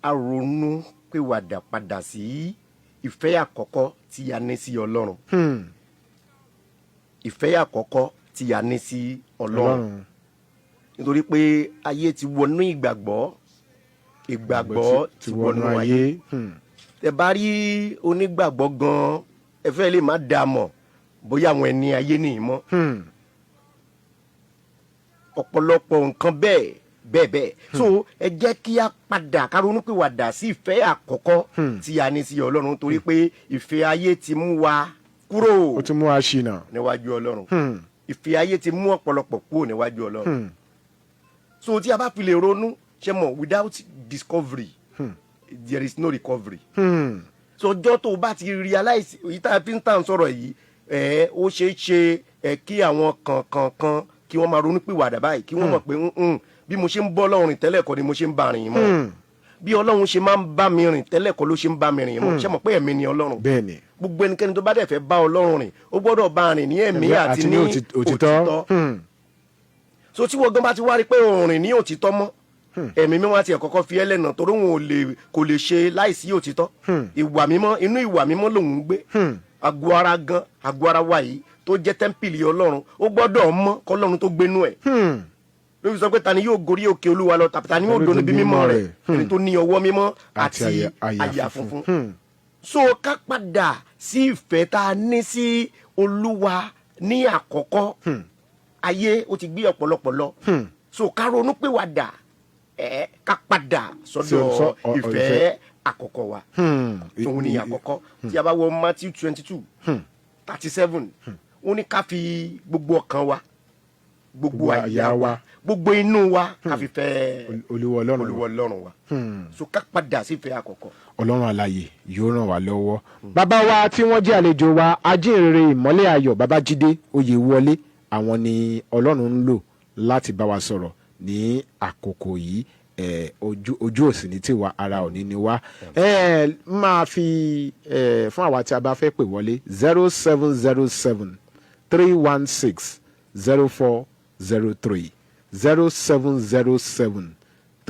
a ronú pìwàdà padà sí ìfẹ́ àkọ́kọ́ tí a ní sí Ọlọ́run, ìfẹ́ àkọ́kọ́ tí a ní sí Ọlọ́run, nítorí pé ayé ti wọnú ìgbàgbọ́, ìgbàgbọ́ ti wọnú ayé. Tẹ bá rí onígbàgbọ́ gan, ẹ fẹ́ lè má dá a mọ̀ bóyá àwọn ẹni ayé nìyí mọ́. Ọ̀pọ̀lọpọ̀ nǹkan bẹ́ẹ̀ bẹ́ẹ̀ bẹ́ẹ̀. So ẹ jẹ́ kí a padà, ká ronúpìwàdà sí ìfẹ́ àkọ́kọ́ tí a ní sí Ọlọ́run, torí pé ìfẹ́ ayé ti mú wa kúrò Ó ti mú wa ṣìnà. níwájú Ọlọ́run. Ìfẹ́ ayé ti mú ọ̀pọ̀lọpọ̀ kúrò níwájú Ọlọ́run. So tí a bá fi lè ronú, ṣe mọ̀, without discovery there is no recovery. So ọjọ́ tó o bá ti realize èyí tá a fi ń tàn sọ̀rọ̀ yìí, ẹ̀ ó ṣeé ṣe ẹ̀ kí àwọn kankan kí wọ́n máa ronú pìwàdà báyìí, kí wọ́n mọ̀ pé bí mo ṣe ń bọ́ Ọlọ́run rìn tẹ́lẹ̀ kọ́ ni mo ṣe ń bá rìn mọ́. Bí Ọlọ́run ṣe máa ń bá mi rìn tẹ́lẹ̀ kọ́ ló ṣe ń bá mi rìn mọ́. Ṣé mọ̀ pé ẹ̀mí ni Ọlọ́run? Bẹ́ẹ̀ni. Gbogbo ẹnikẹ́ni tó bá dẹ̀ fẹ́ bá Ọlọ́run rìn, ó gbọ́dọ̀ bá rìn ní ẹ̀mí àti ní òtítọ́. Òtítọ́. So tí wọ́n gan bá ti wá rí pé òun rìn ní òtítọ́ mọ́, Ẹ̀mí Mímọ́ àti ẹ̀kọ́kọ́ fi ẹlẹ́nà, torí òun ò lè kò lè ṣe láìsí òtítọ́. Ìwà mímọ́, inú ìwà mímọ́ lòun ń gbé. Àgọ́ ara gan, àgọ́ ara wa yìí tó jẹ́ tẹ́ḿpìlì Ọlọ́run, ó gbọ́dọ̀ mọ́ kọ́lọ́run tó gbénú ẹ̀. Ló fi sọ pé, ta ni yóò gorí òkè Olúwa lọ, tàbí ta ni yóò dó níbi mímọ́ rẹ̀? Ẹni tó ní ọwọ́ mímọ́ àti àyà funfun. So ká padà sí ìfẹ́ tá a ní sí Olúwa ní àkọ́kọ́. Ayé ó ti gbé ọ̀pọ̀lọpọ̀ lọ. So ká ronú pìwàdà, ẹ ká padà sọ́dọ̀ ìfẹ́ ìfẹ́. àkọ́kọ́ wa. Òun ni àkọ́kọ́. Tí a bá wọ Matthew 22:37, ó ní ká fi gbogbo ọkàn wa, gbogbo Gbogbo àyà àyà wa, wa, gbogbo inú wa, ká fi fẹ́ Olúwa Ọlọ́run wa. Olúwa Ọlọ́run wa. So ká padà sí ìfẹ́ àkọ́kọ́. Ọlọ́run àlàyé yóò ràn wá lọ́wọ́. Bàbá wa tí wọ́n jẹ́ àlejò wa, ajínrere Ìmọ́lẹ̀ Ayọ̀ Babájídé Oyèwọlé, àwọn ni Ọlọ́run ń lò láti bá wa sọ̀rọ̀ ní àkókò yìí. Ojú òsì ní tiwa, ara òní ni wá. Máa fi fún àwa tí a bá fẹ́ pè wọlé, 07073160403, 0707.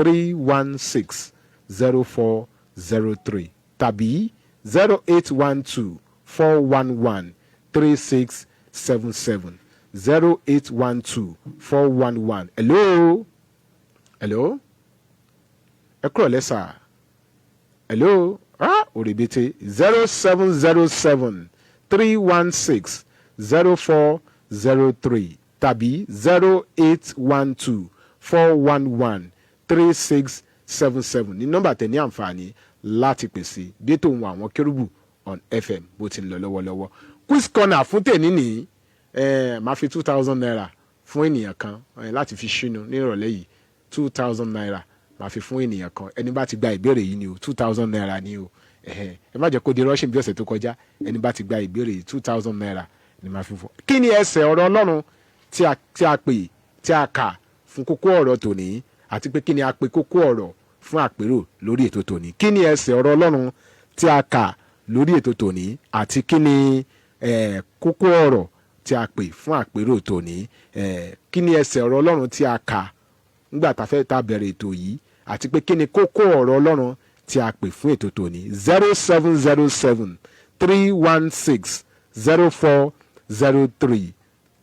316 0403 tàbí 0812 411 3677, 0812 411. Hello, hello, ẹ kúrò lẹ́sà. Hello, ah, òrèbètè. 0707 316 0403 tàbí 0812 411 3677 ní nọ́mbà tẹ̀ ní àǹfààní láti pèsè bí ètò ohun àwọn kérúbù on FM bó ti ń lọ lọ́wọ́lọ́wọ́. Quiz corner fún tèmi nìyí. Máa fi ₦2,000 fún ènìyàn kan láti fi ṣínú ní ìrọ̀lẹ́ yìí. ₦2,000 máa fi fún ènìyàn kan, ẹni bá ti gba ìbéèrè yìí ni o. ₦2,000 ni o. Ẹ̀hẹ́n, ẹ má jẹ́ kó di rushing bí ọ̀sẹ̀ tó kọjá. Ẹni bá ti gba ìbéèrè yìí, ₦2,000 ni máa fi fún. Kí ni ẹsẹ̀ ọ̀rọ̀ Ọlọ́run tí a pè, tí a kà fún kókó ọ̀rọ̀ tòní, àti pé kí ni a pè kókó ọ̀rọ̀ fún àpérò lórí ètò tòní? Kí ni ẹsẹ̀ ọ̀rọ̀ Ọlọ́run tí a kà lórí ètò tòní, àti kí ni kókó ọ̀rọ̀ tí a pè fún àpérò tòní? Kí ni ẹsẹ̀ ọ̀rọ̀ Ọlọ́run tí a kà nígbà tá a fẹ́ tá a bẹ̀rẹ̀ ètò yìí, àti pé kí ni kókó ọ̀rọ̀ Ọlọ́run tí a pè fún ètò tòní? 0707 316 0403,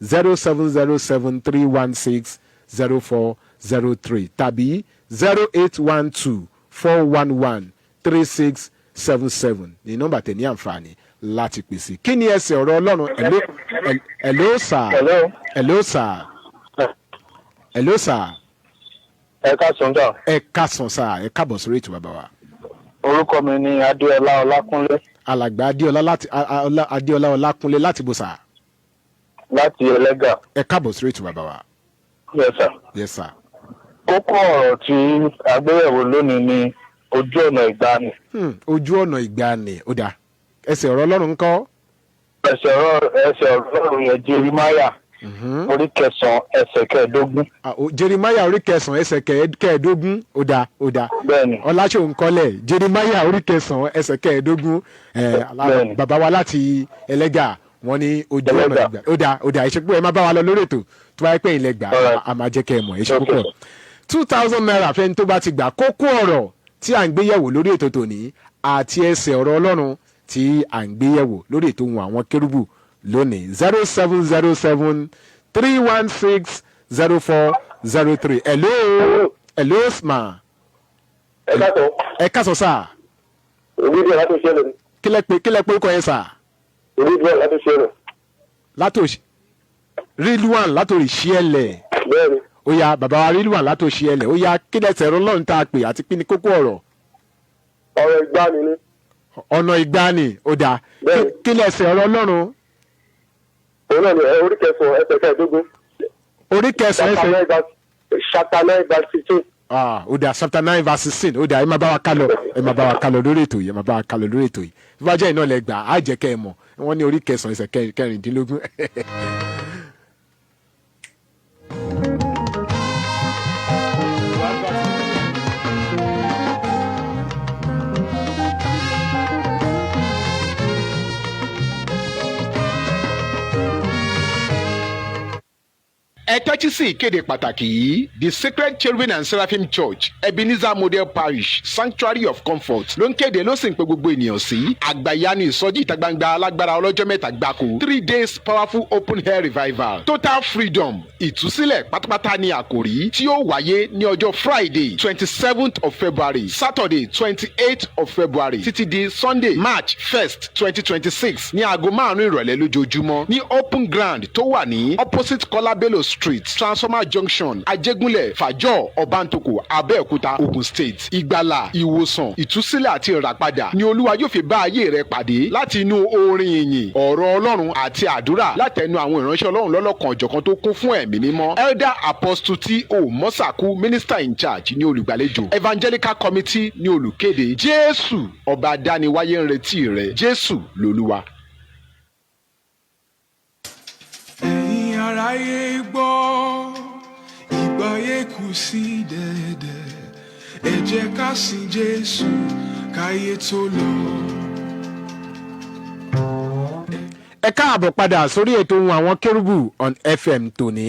0707 316 0403 tàbí 0812 411 3677 ní nọ́mbà tẹ̀ ní àǹfààní láti pèsè. Kí ni ẹsẹ̀ ọ̀rọ̀ Ọlọ́run? Hello, hello sir. Hello. Hello sir, hello sir. Ẹ káàsán sà. Ẹ káàsán sir, ẹ káàbọ̀ sórí ètò, bàbá wa. Orúkọ mi ni Adéọlá Ọlákúnlé. Alàgbà Adéọlá láti Adéọlá Ọlákúnlé láti bò sir? Láti Ẹlẹ́gà. Ẹ káàbọ̀ sórí ètò, bàbá wa. Yes sir. Yes sir. Kókó ọ̀rọ̀ tí a gbéyẹ̀wò lónìí ni ojú ọ̀nà ìgbàanì. Ojú ọ̀nà ìgbàanì, ó dáa. Ẹsẹ̀ ọ̀rọ̀ Ọlọ́run ńkọ́? Ẹsẹ̀ ọ̀rọ̀ Ọlọ́run yẹn, Jeremáyà orí 9, ẹsẹ̀ 15. Ah, Jeremiah orí 9, ẹsẹ̀ 15. Ó dáa, ó dáa. Bẹ́ẹ̀ni. Ọláṣòun kọ́lẹ̀, Jeremiah orí 9, ẹsẹ̀ 15. Bẹ́ẹ̀ni. Bàbá wa láti Ẹlẹ́gà, wọ́n ní ojú ọ̀nà Ẹlẹ́gà. ìgbà. Ó dáa, ó dáa. Ẹ ṣé púpọ̀. Ẹ má bá wa lọ lórí ètò. Tó bá yẹ pé ilẹ̀ gbà, Alright. a máa jẹ́ kẹ́ ẹ mọ̀. Ẹ ṣé Okay, púpọ̀. sir. ₦2,000 fẹ́ni tó bá ti gbà kókó ọ̀rọ̀ tí à ń gbé yẹ̀wò lórí ètò tòní àti ẹsẹ̀ ọ̀rọ̀ Ọlọ́run tí à ń gbé yẹ̀wò lórí ètò ohun àwọn kérúbù lónìí: 0707 316 0403. Hello, hello ma. Ẹ káàsán. Ẹ káàsán sir. Òbí díẹ̀ láti ṣe lè. Kílẹ̀ pé orúkọ yẹn sir? Òbí díẹ̀ láti ṣe lè. Látòṣì Rilwan, látòrí ṣíẹlẹ̀. Bẹ́ẹ̀ni. Ó yá, bàbá wa Rilwan látòṣì ẹlẹ̀, ó yá, kílẹ̀ sẹ̀rọ̀ Ọlọ́run tá a pè àti pín ní kókó ọ̀rọ̀? Ọ̀rọ̀ ìgbàanì ni. Ọ̀nà ìgbani, ó dáa. Bẹ́ẹ̀ni. Kí lẹsẹ̀ ọ̀rọ̀ Ọlọ́run? Òun náà ni orí 9, ẹsẹ̀ 15. Orí 9, ẹsẹ̀ Chapter 9 verse 15. Ah, ó dáa, chapter 9 verse 16. Ó dáa, ẹ máa bá wa kálọ, ẹ máa bá wa kálọ lórí ètò yìí, ẹ máa bá wa kálọ lórí ètò yìí. Bí wàá jẹ́ iná lẹ gbà á, jẹ́ kẹ́ ẹ mọ̀. Wọ́n ní orí 9, ẹsẹ̀ 16. Ẹ tẹ́tí sí ìkéde pàtàkì yìí. The Sacred Cherubim and Seraphim Church, Ebenezer Model Parish, Sanctuary of Comfort ló ń kéde, ló sì ń pe gbogbo ènìyàn sí àgbàyanu ìsọjí ìta gbangba alágbára ọlọ́jọ́ 3 gbáko, 3 days powerful open air revival, total freedom, ìtúsílẹ̀ pátápátá ní àkòrí, tí ó wáyé ní ọjọ́ Friday 27th of February, Saturday 28th of February títí di Sunday March 1st 2026 ní aago 5 ìrọ̀lẹ́ lójoojúmọ́ ní open ground tó wà ní opposite Kọ́lá Bello Street, Transformer Junction, Ajégúnlẹ̀, Fàjọ́, Ọbántòkò, Abẹ́òkúta, Ogun State. Ìgbàlà, ìwòsàn, ìtúsílẹ̀ àti ìràpadà ni Olúwa yóò fi bá ayé rẹ pàdé láti inú orin ìyìn, ọ̀rọ̀ Ọlọ́run àti àdúrà látẹnu àwọn ìránṣẹ́ Ọlọ́run lọ́lọ́kan ọ̀jọ̀kan tó kún fún Ẹ̀mí Mímọ́. Elder Apostle T O Mọ́sàkú, minister in charge, ní olùgbàlejò. Evangelical Committee ní olùkéde. Jésù ọba adániwáyé ń retí rẹ. Jésù lolúwa. Ẹ̀yin aráyé gbọ́, ìgbáyé kù sí dẹ̀dẹ̀. Ẹ jẹ́ ká sin Jésù káyé tó lọ. Ẹ káàbọ̀ padà sórí ètò ohun àwọn kérúbù on FM tòní.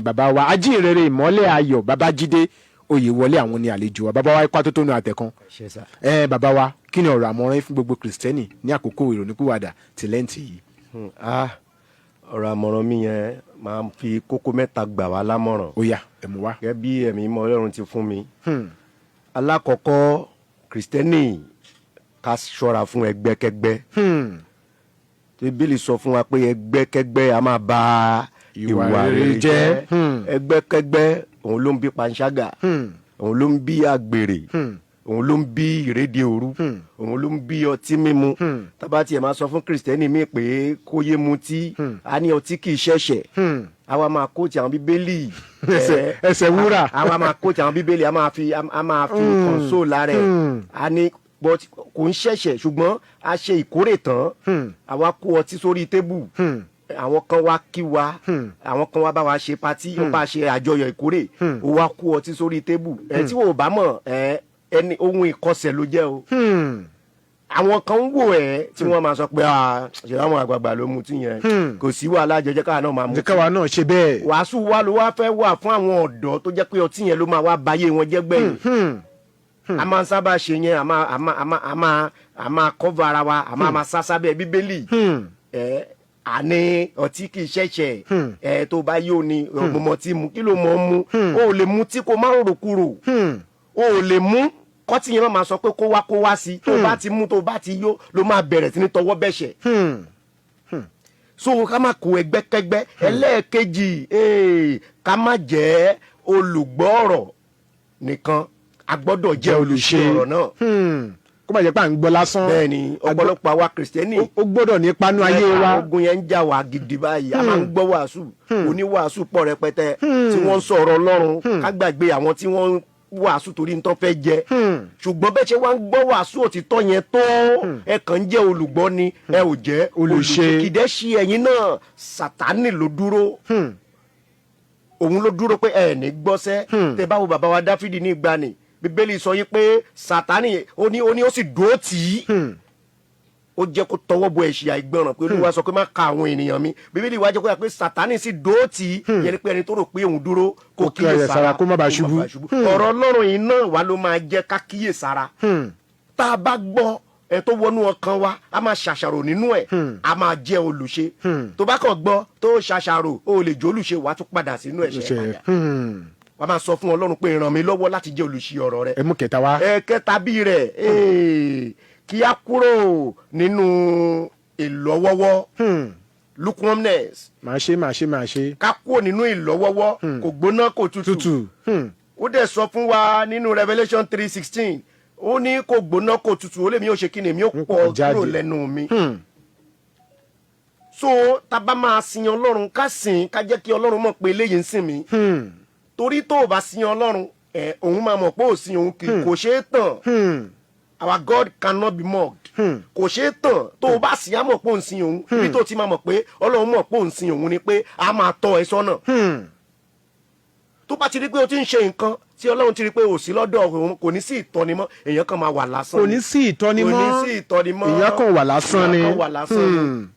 Bàbá wa ajínrere ìmọ́lẹ̀ ayọ̀ Babájídé. Oyèwọlé, àwọn ni àlejò wa. Bàbá wa, ikú atótónu àtẹ̀kan. Ṣe sá. Ẹ bàbá wa, kí ni ọ̀rọ̀ àmọ̀ràn yín fún gbogbo Kìrìsìtẹ́nì ní àkókò ìrònúpìwàdà ti Lẹ́ǹtì yìí? Ọ̀rọ̀ àmọ̀ràn mi yẹn máa ń fi kókó mẹ́ta gbà wá lámọ̀ràn. Ó yá, ẹ mú wá. Gẹ́gẹ́ bí ẹ̀mí mímọ́ Ọlọ́run ti fún mi. Alákọ̀ọ́kọ́, Kìrìsìtẹ́nì, ká ṣọ́ra fún ẹgbẹ́kẹ́gbẹ́. Bíbélì sọ fún wa pé ẹgbẹ́kẹ́gbẹ́ a máa ba ìwà ìwà rere rere jẹ́. jẹ́. Ẹgbẹ́kẹ́gbẹ́ òun ló ń bí panṣágà, òun ló ń bí àgbèrè, òun ló ń bí ìrédè òru, òun ló ń bí ọtí mímu. Tábà tiẹ̀ máa sọ fún Kìrìsìtẹ́nì míì pé kó yé mutí, a ní ọtí kì í ṣẹ̀ṣẹ̀, àwa máa kó ti àwọn Bíbélì. Ẹsẹ̀ wúrà. Àwa máa kó ti àwọn Bíbélì, a máa fi console lára ẹ̀, a ní but kò ń ṣẹ̀ṣẹ̀, ṣùgbọ́n a ṣe ìkórè tán, àwa kó ọtí sórí tébù, àwọn kan wá kí wa, àwọn kan wá bá wa ṣe party, ó bá ṣe àjọyọ̀ ìkórè, ó wá kó ọtí sórí tébù ẹ. Tí wò bá mọ̀ ẹ, ẹni ohun ìkọsẹ̀ ló jẹ́ o. Àwọn kan ń wò ẹ́ tí wọ́n máa sọ pé, "Ah, ṣe àwọn àgbààgbà ló mutí yẹn, kò sí wàhálà, jẹjẹ káwa náà máa mutí." Jẹ́ káwa náà ṣe bẹ́ẹ̀. Wàásù wa ló wá fẹ́ wà fún àwọn ọ̀dọ́ tó jẹ́ pé ọtí yẹn ló máa wá bayé wọn jẹ́ gbẹ̀yìn. A máa ń sábà ṣe yẹn, a máa cover ara wa, a máa sá sábẹ́ Bíbélì ẹ, àní ọtí kì í ṣẹ̀ṣẹ̀ ẹ. Tó bá yóò ní mo mọ tí mu, kí ló mọ mu? O ò lè mu tí kò má rorò kúrò, o ò lè mú kọ́tí yẹn má máa sọ pé kó wá, kó wá sí. Tó bá ti mú, tó bá ti yó, ló máa bẹ̀rẹ̀ sí ní tọwọ́ bẹ̀ṣẹ̀. So ká má kó ẹgbẹ́kẹ́gbẹ́. Ẹlẹ́ẹ̀kejì, ká má jẹ́ olùgbọ́ ọ̀rọ̀ nìkan, a gbọ́dọ̀ jẹ́ olùṣe ọ̀rọ̀ náà. Kó má jẹ́ pé à ń gbọ́ lásán. Bẹ́ẹ̀ ni, ọ̀pọ̀lọpọ̀ àwa Kìrìsìtẹ́nì, ó gbọ́dọ̀ ní ìpanu ayé wa. Ogun yẹn ń jà wá gidi báyìí. A máa ń gbọ́ wàásù, oníwàásù pọ̀ rẹpẹtẹ tí wọ́n ń sọ̀rọ̀ Ọlọ́run. Ká gbàgbé àwọn tí wọ́n ń wàásù torí ń tọ́ fẹ́ jẹ, ṣùgbọ́n bẹ́ẹ̀ ṣe wá ń gbọ́ wàásù òtítọ́ yẹn tó, ẹ kàn ń jẹ́ olùgbọ́ ni, ẹ ò jẹ́ olùṣe. Kìdẹ́ ṣe ẹ̀yin náà, Sàtánì ló dúró, òun ló dúró pé ẹ ní gbọ́sẹ́. Tẹ bá wo bàbá wa Dáfídì ní ìgbàanì, Bíbélì sọ yìí pé Sàtánì ó ní ó sì dúró tì í, ó jẹ́ kó tọwọ́ bọ ẹ̀ṣẹ̀ àìgbọràn, pé Olúwa sọ pé má ka àwọn ènìyàn mi. Bíbélì wá jẹ́ kó yà pé Sàtánì sì dúró tì í. Yẹn ni pé ẹni tó rò pé òun dúró, kó kíyè sára, kó má bàa ṣubú. Ọ̀rọ̀ Ọlọ́run yìí náà wà ló máa jẹ́ ká kíyè sára. Tá a bá gbọ́ ẹ tó wọnú ọkàn wa, a máa ṣàṣàrò nínú ẹ̀, a máa jẹ́ olùṣe. Tó bá kàn gbọ́ tó ṣàṣàrò, ó lè jẹ́ olùṣe, wàá tún padà sínú ẹ̀ṣẹ̀ padà. Wàá máa sọ fún Ọlọ́run pé ràn mí lọ́wọ́ láti jẹ́ olùṣe ọ̀rọ̀ rẹ. Ẹ mú kẹta wá. Ẹ̀kẹta bí rẹ̀, kí a kúrò nínú ìlọ́wọ́wọ́, lukewarmness. Màá ṣe, màá ṣe, màá ṣe. Ká kúrò nínú ìlọ́wọ́wọ́, kò gbóná, kò tutù. Tútù. Ó dẹ̀ sọ fún wa nínú Revelation 3:16, ó ní kò gbóná, kò tutù, ó lè mi ò ṣe kí ni, mi ò pọ̀ jáde. Kúrò lẹ́nu mi. So tá bá máa sin Ọlọ́run, ká sìn, ká jẹ́ kí Ọlọ́run mọ̀ pé eléyìí ń sìn mí, torí tó o bá sin Ọlọ́run ẹ, òun máa mọ̀ pé ò sin òun. Kì kò ṣeé tàn. Our God cannot be mocked. Kò ṣeé tàn. Tó o bá sìn, á mọ̀ pé òun sin òun. Ibi tó ti máa mọ̀ pé Ọlọ́run mọ̀ pé òun sin òun ni pé a máa tọ́ ẹ sọ́nà. Tó bá ti rí pé o ti ń ṣe nǹkan tí Ọlọ́run ti rí pé ò sí lọ́dọ̀ òun, kò ní sí ìtọ́ni mọ́, èèyàn kan máa wà lásán Kò ni. ní sí ìtọ́ni Kò mọ́. ní sí ìtọ́ni mọ́. Èèyàn kan wà lásán ni. Èèyàn kan wà lásán ni.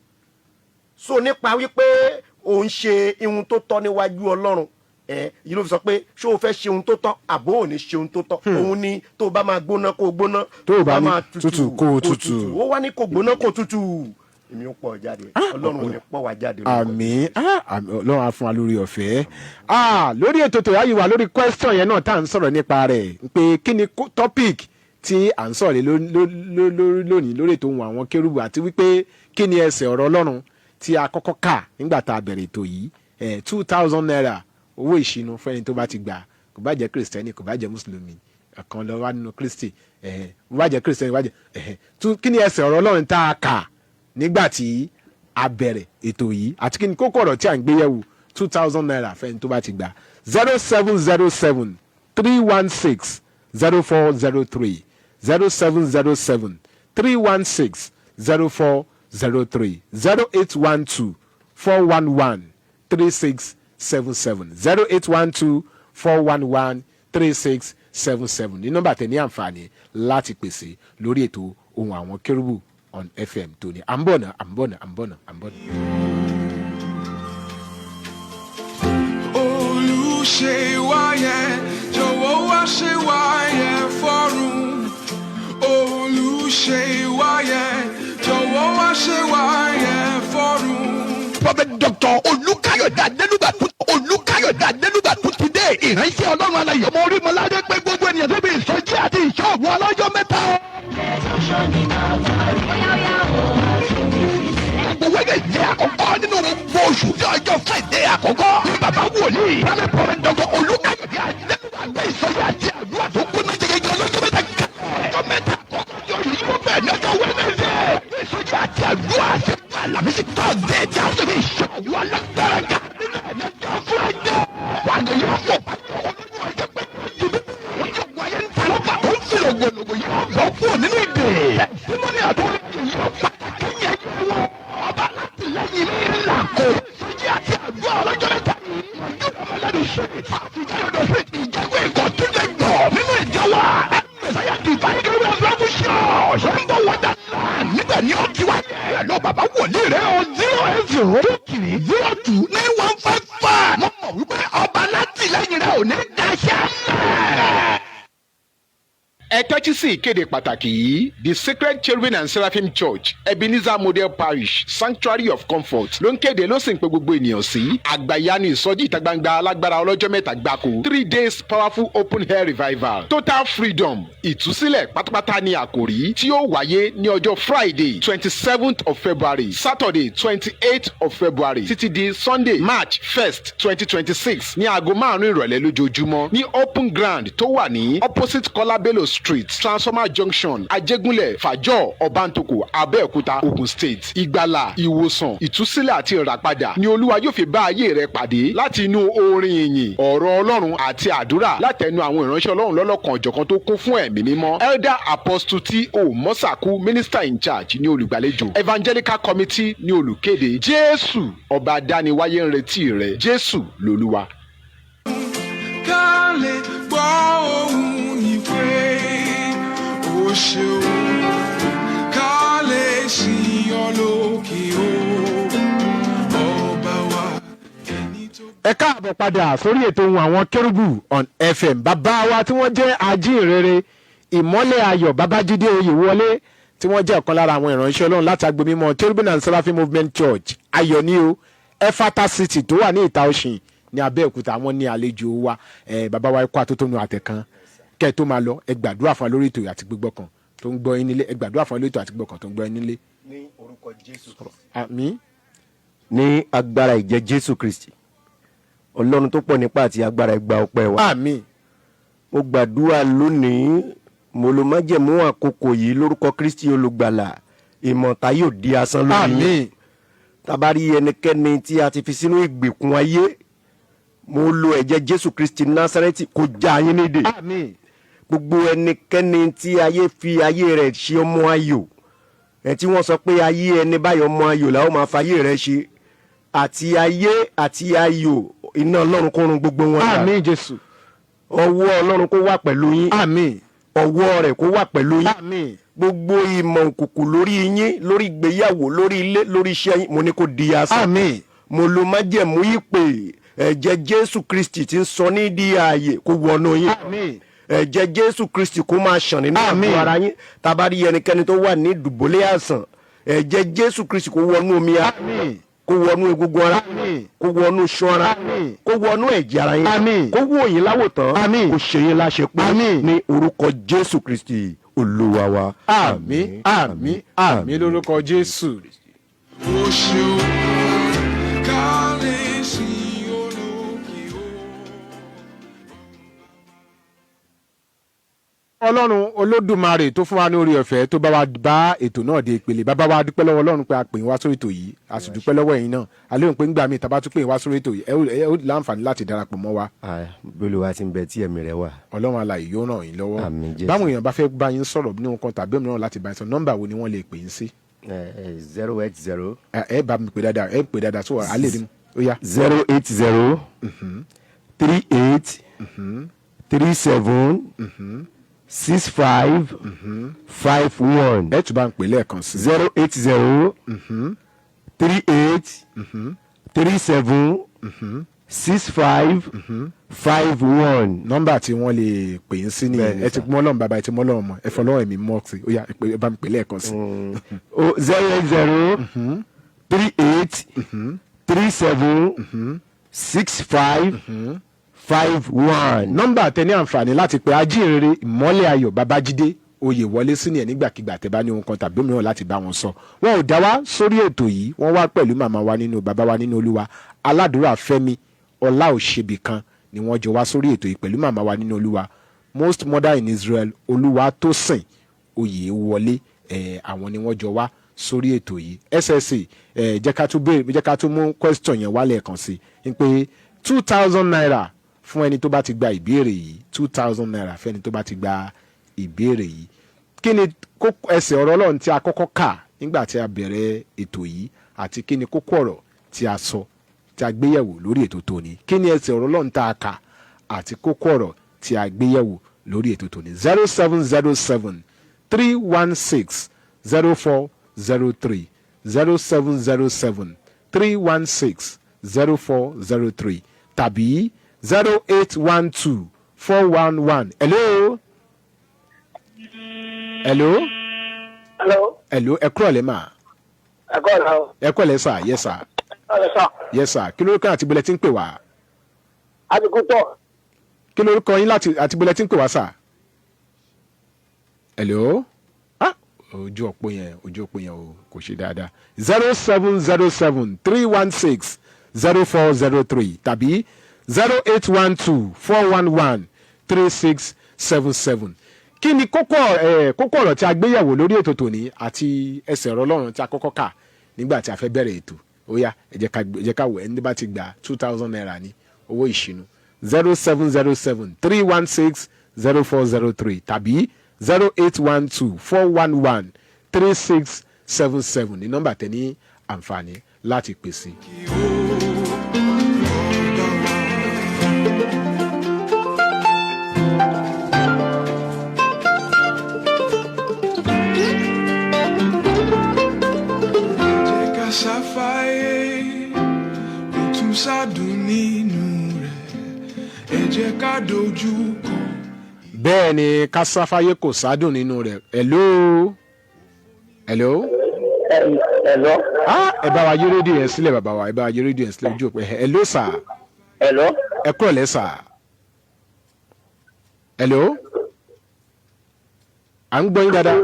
So nípa wípé òun ṣe ihun tó tọ́ níwájú Ọlọ́run ẹ yìí ló fi sọ pé ṣé o fẹ́ ṣe ohun tó tọ́ àbó ò ní ṣe ohun tó tọ́? Òun ni tó o bá máa gbóná, kó o gbóná. Tó o bá ní tútù, kó o tútù. Ó wá ní kó gbóná, kó tútù, èmi ò pọ̀ jáde. Ọlọ́run ò ní pọ̀ wá jáde lórúkọ. Àmín. Àmín. Ọlọ́run á fún wa lórí ọ̀fẹ́. Lórí ètò tó yáyí wa lórí question yẹn náà tá à ń sọ̀rọ̀ nípa rẹ̀ pé kí ni topic tí à ń sọ̀rọ̀ lé lónìí lórí ètò ohun àwọn kérúbù, àti wípé kí ni ẹsẹ̀ ọ̀rọ̀ Ọlọ́run tí a kọ́kọ́ kà nígbà tá a bẹ̀rẹ̀ ètò yìí. ₦2,000 owó ìṣínú fẹ́ni tó bá ti gbà, kò bá jẹ́ Kìrìsìtẹ́nì, kò bá jẹ́ Mùsùlùmí, ọ̀kan lọ wá nínú Kristi, kò bá jẹ́ Kìrìsìtẹ́nì, kò bá jẹ́ kí ni ẹsẹ̀ ọ̀rọ̀ Ọlọ́run tá a kà nígbà tí a bẹ̀rẹ̀ ètò yìí, àti kí ni kókó ọ̀rọ̀ tí à ń gbé yẹ̀wò? ₦2,000 fẹ́ni tó bá ti gbà: 07073160403, 07073160403, 08124113677, 08124113677 ní nọ́mbà tẹ̀ ní àǹfààní láti pèsè lórí ètò ohun àwọn kérúbù on FM tóní. À ń bọ̀ náà, à ń bọ̀ náà, à ń bọ̀ náà, à ń bọ̀ náà. Olùṣèwáyé jọ̀wọ́ wá. wá ṣe wáyé fọ́run, olùṣe wáyé, jọ̀wọ́ wá ṣe wáyé fọ́run. Prophet Dr. Olùkáyọ̀dé Adélúgà tún, Olùkáyọ̀dé Adélúgà tún ti dé. Ìránṣẹ́ Ọlọ́run alayọ̀ ọmọ orímọ̀ládé pé gbogbo ènìyàn síbi ìsọjí àti ìṣọ́ọ̀bù ọlọ́jọ́ mẹ́ta. Gbogbo Wednesday àkọ́kọ́ nínú gbogbo oṣù ní ọjọ́ Friday àkọ́kọ́ ní bàbá wòlíì Prophet Dr. Olùkáyọ̀dé Adélúgà gbé ìsọjí àti àdúrà tó gbóná jẹjẹrẹ ọlọ́jọ́ mẹ́ta kalẹ̀. Ọjọ́ mẹ́ta àkọ́kọ́ ní oṣù yìí wọ́n bẹ̀rẹ̀ ní ọjọ́ Wednesday. Ìsọjí àti àdúrà ṣe Alamisi, Thursday tí a sọ fi ìṣòwò alágbára ká nínú ẹ̀ ọjọ́ Friday. Wàá yóò fò olójú ọjọ́ pé ojú ayé ń ta lọ́fà tó ń fi lògbòlògbò yóò bọ́ kúrò nínú ìdè. Símọ́nì àtúntò yóò pàtàkì yẹn wọ ọba látìlẹ́yìn mi là kó. Ìsọjí àti àdúrà ọlọ́jọ́ mẹ́ta yìí. Ojú ọmọlẹ́nu street àtijọ́ street, ìjẹ́gbẹ́ ìkọ̀túnlẹ̀gbọ̀ nínú ìjọ wa. Messiah Divine Glory of Love Church, Rainbow Wonderland. Níbẹ̀ ni ó ti wáyé. Ẹ̀lọ́ bàbá wòlíì rẹ̀ o, 08023029155. Mo mọ̀ wípé ọba látìlẹ́yìn rẹ̀ ò ní daṣẹ́ lẹ̀. Ẹ tẹ́tí sí ìkéde pàtàkì yìí. The Sacred Cherubim and Seraphim Church, Ebenezer Model Parish, Sanctuary of Comfort ló ń kéde, ló sì ń pe gbogbo ènìyàn sí àgbàyanu ìsọjí ìta gbangba alágbára ọlọ́jọ́ 3 gbáko, 3 days powerful open air revival, total freedom, ìtúsílẹ̀ pátápátá ní àkòrí, tí ó wáyé ní ọjọ́ Friday 27th of February, Saturday 28th of February títí di Sunday March 1st, 2026 ní aago 5 ìrọ̀lẹ́ lójoojúmọ́ ní open ground tó wà ní opposite Kọ́lá Bello Street, Transformer Junction, Ajégúnlẹ̀, Fàjọ́, Ọbántòkò, Abẹ́òkúta, Ogun State. Ìgbàlà, ìwòsàn, ìtúsílẹ̀ àti ìràpadà ni Olúwa yóò fi bá ayé rẹ pàdé láti inú orin ìyìn, ọ̀rọ̀ Ọlọ́run àti àdúrà látẹnu àwọn ìránṣẹ́ Ọlọ́run lọ́lọ́kan ọ̀jọ̀kan tó kún fún Ẹ̀mí Mímọ́. Elder Apostle T O Mọ́sàkú, minister in charge, ní olùgbàlejò. Evangelical Committee ní olùkéde. Jésù ọba dániwáyé ń retí rẹ. Jésù lolúwa. Ká lè gbọ́ ohùn ìpè, ó ṣeun, ká lè sìn ọ́ lókè o, ọba wa ẹni tó. Ẹ káàbọ̀ padà sórí ètò Ohùn Àwọn Kérúbù on FM. Bàbá wa tí wọ́n jẹ́ ajínrere Ìmọ́lẹ̀ Ayọ̀ Babájídé Oyèwọlé, tí wọ́n jẹ́ ọ̀kan lára àwọn ìránṣẹ́ Ọlọ́run láti agbo mímọ́ Cherubim and Seraphim Movement Church, Ayọ̀ ní o Efata City tó wà ní Ìta Ọ̀sìn ní Abẹ́òkúta, wọ́n ní àlejò wa. Ẹ bàbá wa, ikú àtótónu àtẹ̀kan kẹ́ ẹ tó máa lọ, ẹ gbàdúrà fún wa lórí ètò àti gbígbọ́ kan tó ń gbọ́ yín nílé. Ẹ gbàdúrà fún wa lórí ètò àti gbígbọ́ kan tó ń gbọ́ yín nílé. Ní orúkọ Jésù Kristi. Àmín. Ní agbára ìjẹ Jésù Kristi, Ọlọ́run tó pọ̀ nípa àti agbára, ìgbà ọpẹ́ wa. Àmín. Mo gbàdúrà lónìí, mo lo májẹ̀mú àkókò yìí lórúkọ Kristi olùgbàlà, ìmọ̀ta yóò di asán lórí yín. Àmín. Tabari ẹnikẹ́ni tí a ti fi sínú ìgbèkùn ayé, mo lo ẹ̀jẹ̀ Jésù Kristi Násárẹ́tì kó já yín nídè. Àmín. Gbogbo ẹnikẹ́ni tí ayé fi ayé rẹ̀ ṣe ọmọ ayò ẹ, tí wọ́n sọ pé ayé ẹni báyọ̀ ọmọ ayò làwọn máa fa ayé rẹ̀ ṣe, àti ayé àti ayò, iná Ọlọ́run kó run gbogbo wọn dànù. Àmín, Jésù. Ọwọ́ Ọlọ́run kó wà pẹ̀lú yín. Àmín. Ọwọ́ rẹ̀ kó wà pẹ̀lú yín. Àmín. Gbogbo ìmọ̀ òkùnkùn lórí yín, lórí ìgbéyàwó, lórí ilé, lórí iṣẹ́ yín, mo ní kó di asán. Àmín. Mo lo májẹ̀mú ìpè, ẹ̀jẹ̀ Jésù Kristi tí ń sọ ní di ààyè kó wọnú yín. Àmín. Ẹ̀jẹ̀ Jésù Kristi kó máa ṣàn nínú Àmín. àgọ́ ara yín. Tabari ẹnikẹ́ni tó wà ní ìdùbúlẹ̀ àìsàn, ẹ̀jẹ̀ Jésù Kristi kó wọnú omi ara, Àmín. kó wọnú egungun ara, Àmín. kó wọnú iṣan ara, Àmín. kó wọnú ẹ̀jẹ̀ ara yín, Àmín. kó wò yín láwòtán, Àmín. kó ṣe yín láṣẹ pé Àmín. ní orúkọ Jésù Kristi Olúwa wa. Àmín, àmín, àmín lórúkọ Jésù. Ó ṣeun, ká lè sìn olókè o. Ọlọ́run Olódùmarè tó fún wa ní orí ọ̀fẹ́ tó bá wa bá ètò náà dé ìpele, bàbá wa, dúpẹ́ lọ́wọ́ Ọlọ́run pé a pè yín wá sórí ètò yìí. A sì dúpẹ́ lọ́wọ́ ẹ̀yin náà. A lérò pé ńgbà míì tá a bá tún pè yín wá sórí ètò yìí, ẹ ó láǹfààní láti darapọ̀ mọ́ wa. Bí Olúwa ti ń bẹ tí ẹ̀mí rẹ̀ wà. Ọlọ́run alààyè yóò ràn yín lọ́wọ́. Àmín, Jésù. Báwọn èèyàn bá fẹ́ bá yín sọ̀rọ̀ ní nǹkan tàbí òmíràn láti bá yín sọ, nọ́mbà wo ni wọ́n lè pè yín sí? 080. Ẹ bá mi pè dáadáa, ẹ pè dáadáa sọ alẹ́ rí mu, ó yá. 08038376551. Ẹ tún bá ń pè lẹ́ẹ̀kan sí. 0803837. 65 51. Nọ́mbà tí wọ́n lè pè yín sí nìyẹn. Bẹ́ẹ̀ni, Ẹ ti sir. mọ́ Ọlọ́run bàbá, ẹ ti mọ́ Ọlọ́run mọ́, ẹ fọlọ́run ẹ̀mí mọ́ sí. Ó yá, ẹ ẹ bá mi pè lẹ́ẹ̀kan sí. 080 38 37 65 51. Nọ́mbà tẹ ní àǹfààní láti pe ajínrere Ìmọ́lẹ̀ Ayọ̀ Babájídé Oyèwọlé sí nìyẹn nígbàkigbà tẹ bá ní ohun kan tàbí òmíràn láti bá wọn sọ. Wọn ò dá wá sórí ètò yìí, wọ́n wá pẹ̀lú màmá wa nínú, bàbá wa nínú Olúwa, Aládùúrà Fẹ́mi Ọlá Òṣèbì kan ni wọ́n jọ wá sórí ètò yìí pẹ̀lú màmá wa nínú Olúwa, Most Mother in Israel Olúwatósìn Oyèwọlé. Àwọn ni wọ́n jọ wá sórí ètò yìí. Ssa, jẹ́ ká tún béèrè, jẹ́ ká tún mú question yẹn wálẹ̀ kan sí i pé ₦2,000 fún ẹni tó bá ti gba ìbéèrè yìí, ₦2,000 fún ẹni tó bá ti gba ìbéèrè yìí. Kí ni ẹsẹ̀ ọ̀rọ̀ Ọlọ́run tí a kọ́kọ́ kà nígbà tí a bẹ̀rẹ̀ ètò yìí, àti kí ni kókó ọ̀rọ̀ tí a sọ, tí a gbéyẹ̀wò lórí ètò tòní? Kí ni ẹsẹ̀ ọ̀rọ̀ Ọlọ́run tá a kà àti kókó ọ̀rọ̀ tí a gbéyẹ̀wò lórí ètò tòní? 0707 316 0403, 0707 316 0403 tàbí 0812 411. Hello, hello. Hello. Hello, ẹ kúrọ̀lẹ́ mà. Ẹ kọ́ ọ̀la o. Ẹ kúrọ̀lẹ́ sà, yes sà. Ọ̀rẹ́ sà. Yes sà. Kí lórúkọ àti ibo lẹ ti ń pè wá? Adigun tọ̀. Kí lórúkọ yín láti àti ibo lẹ ti ń pè wá sà? Hello. Ah, ojú òpó yẹn, ojú òpó yẹn o kò ṣe dáadáa. 0707 316 0403 tàbí 0812 411 3677. Kí ni kókó ẹ kókó ọ̀rọ̀ tí a gbé yẹ̀wò lórí ètò tòní àti ẹsẹ̀ ọ̀rọ̀ Ọlọ́run tí a kọ́kọ́ kà nígbà tí a fẹ́ bẹ̀rẹ̀ ètò? Ó yá, ẹ jẹ́ ká wò. Ẹni bá ti gba ₦2,000 ní owó ìṣínú. 0707 316 0403 tàbí 0812 411 3677 ní nọ́mbà tẹ ní àǹfààní láti pèsè. Kí ó bá wa. Jẹ́ ká ṣàfàyè kò tún ṣàdùn nínú rẹ̀, ẹ jẹ́ ká dojú kọ. Bẹ́ẹ̀ ni, kásáfáyé kò sádùn nínú rẹ̀. Hello, hello. Hello. Ah, ẹ bá wa yí rédíò yẹn sílẹ̀, bàbá wa, ẹ bá wa yí rédíò yẹn sílẹ̀ ojú òpó. Hello sir. Hello. Ẹ kúrọ̀lẹ́ sir. Hello, à ń gbọ́ yín dáadáa.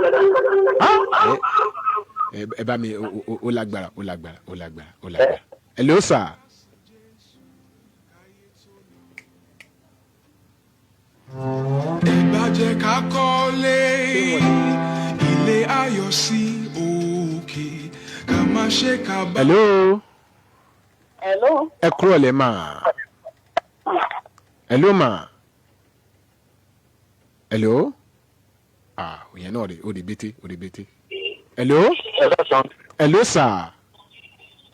Ah, ẹ bá mi ó lágbára, ó lágbára, ó lágbára, ó lágbára. Hello sir. Ẹ bá jẹ́ ká kọ́lé ilé ayọ̀ sí òkè, ká má ṣe kábàámọ̀. Hello. Hello. Ẹ kúrọ̀lẹ́ mà. Hello mà. Hello. Ah, òyìn náà rè ó rè bété, ó rè bété. Hello. Ẹ káàsán. Hello sir.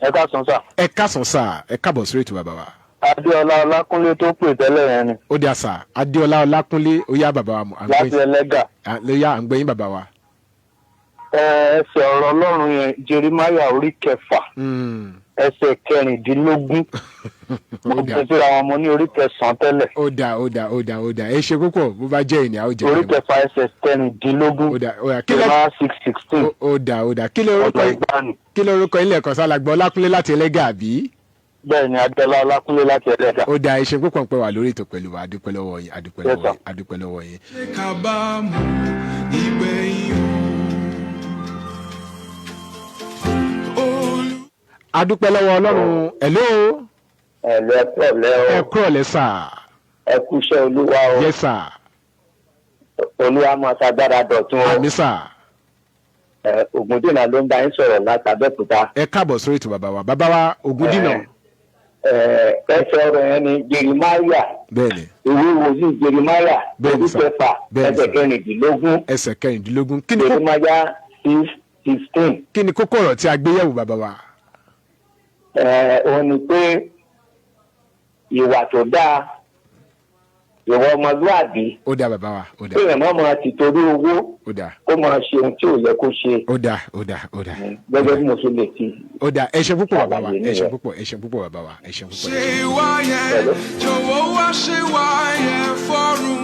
Ẹ káàsán sà. Ẹ káàsán sir, ẹ káàbọ̀ sórí ètò, bàbá wa. Adéọlá Ọlákúnlé tó pè tẹ́lẹ̀ yẹn ni. Ó dí àṣà Adéọlá Ọlákúnlé. Ó yá, bàbá wa, à ń gbọ́ Láti yín. Ẹlẹ́gà. Ló yá, à ń gbọ́ yín, bàbá wa. Ẹsẹ̀ ọ̀rọ̀ Ọlọ́run yẹn, Jeremáyà orí 6, ẹsẹ̀ 16. Ó Mo dà. gbé síra wọn, mo ní orí 9 tẹ́lẹ̀. Ó dà, ó dà, ó dà, ó dà. Ẹ ṣe púpọ̀. Bó bá jẹ́ ènìyàn, ó jẹ́ Orí ẹ̀rọ. 6, ẹsẹ̀ 16. Ó dà, ó dà. Kí lẹ Jeremiah 6:16. Ó dà, ó dà. Kí lorúkọ Ọ̀dọ̀ yín? ìgbàanì. Kí lorúkọ yín lẹ́ẹ̀kan sálàgbọ́? Ọlákúnlé láti Ẹlẹ́gà, àbí? Bẹ́ẹ̀ ni, Adéọlá Ọlákúnlé láti Ẹlẹ́gà. Ó dà, ẹ ṣe púpọ̀ pé wà lórí ètò pẹ̀lú wa. Adúpẹ́ lọ́wọ́ yín, adúpẹ́ Yes, lọ́wọ́ sir. yín, adúpẹ́ lọ́wọ́ yín. Ṣe kábàámọ̀ nígbẹ̀yìn o. Olú. Adúpẹ́ lọ́wọ́ Ọlọ́run. Hello. Ẹ̀lọ́, ẹ kúrọ̀lẹ́ o. Ẹ kúrọ̀lẹ́ sà. Ẹ kú iṣẹ́ Olúwa o. Yes sir. Olúwa máa ṣagbára dọ̀tun o. Àmín sà. Ẹ Ògúndínà ló ń bá yín sọ̀rọ̀ láti Abẹ́òkúta. Ẹ káàbọ̀ sórí ètò, bàbá wa, bàbá wa Ògúndínà. Ẹ ẹsẹ̀ ọ̀rọ̀ yẹn ni Jeremáyà, Bẹ́ẹ̀ni. ìwé wòlíì Jeremáyà, Bẹ́ẹ̀ni orí sà. 6, Bẹ́ẹ̀ni ẹsẹ̀ sà. 16. Ẹsẹ̀ 16. Kí ni Jeremáyà 6:16. Kí ni kókó ọ̀rọ̀ tí a gbé yẹ̀wò, bàbá wa? Ẹ òun ni pé ìwà tó dáa. Ìwọ ọmọlúàbí. Ó dà, bàbá wa, ó dà. Kéèyàn má máa ti torí owó Ó dà. kó máa ṣe ohun tí ò yẹ kó ṣe. Ó dà, ó dà, ó dà. Gẹ́gẹ́ bí mo ṣe lè ti Ó dà, ẹ ṣe púpọ̀, bàbá wa. ṣàlàyé Ẹ ṣe nìyẹn. púpọ̀, ẹ ṣe púpọ̀, bàbá wa, ẹ ṣe púpọ̀. Ṣe wá yẹn, jọ̀wọ́ wá ṣe wá yẹn fọ́run.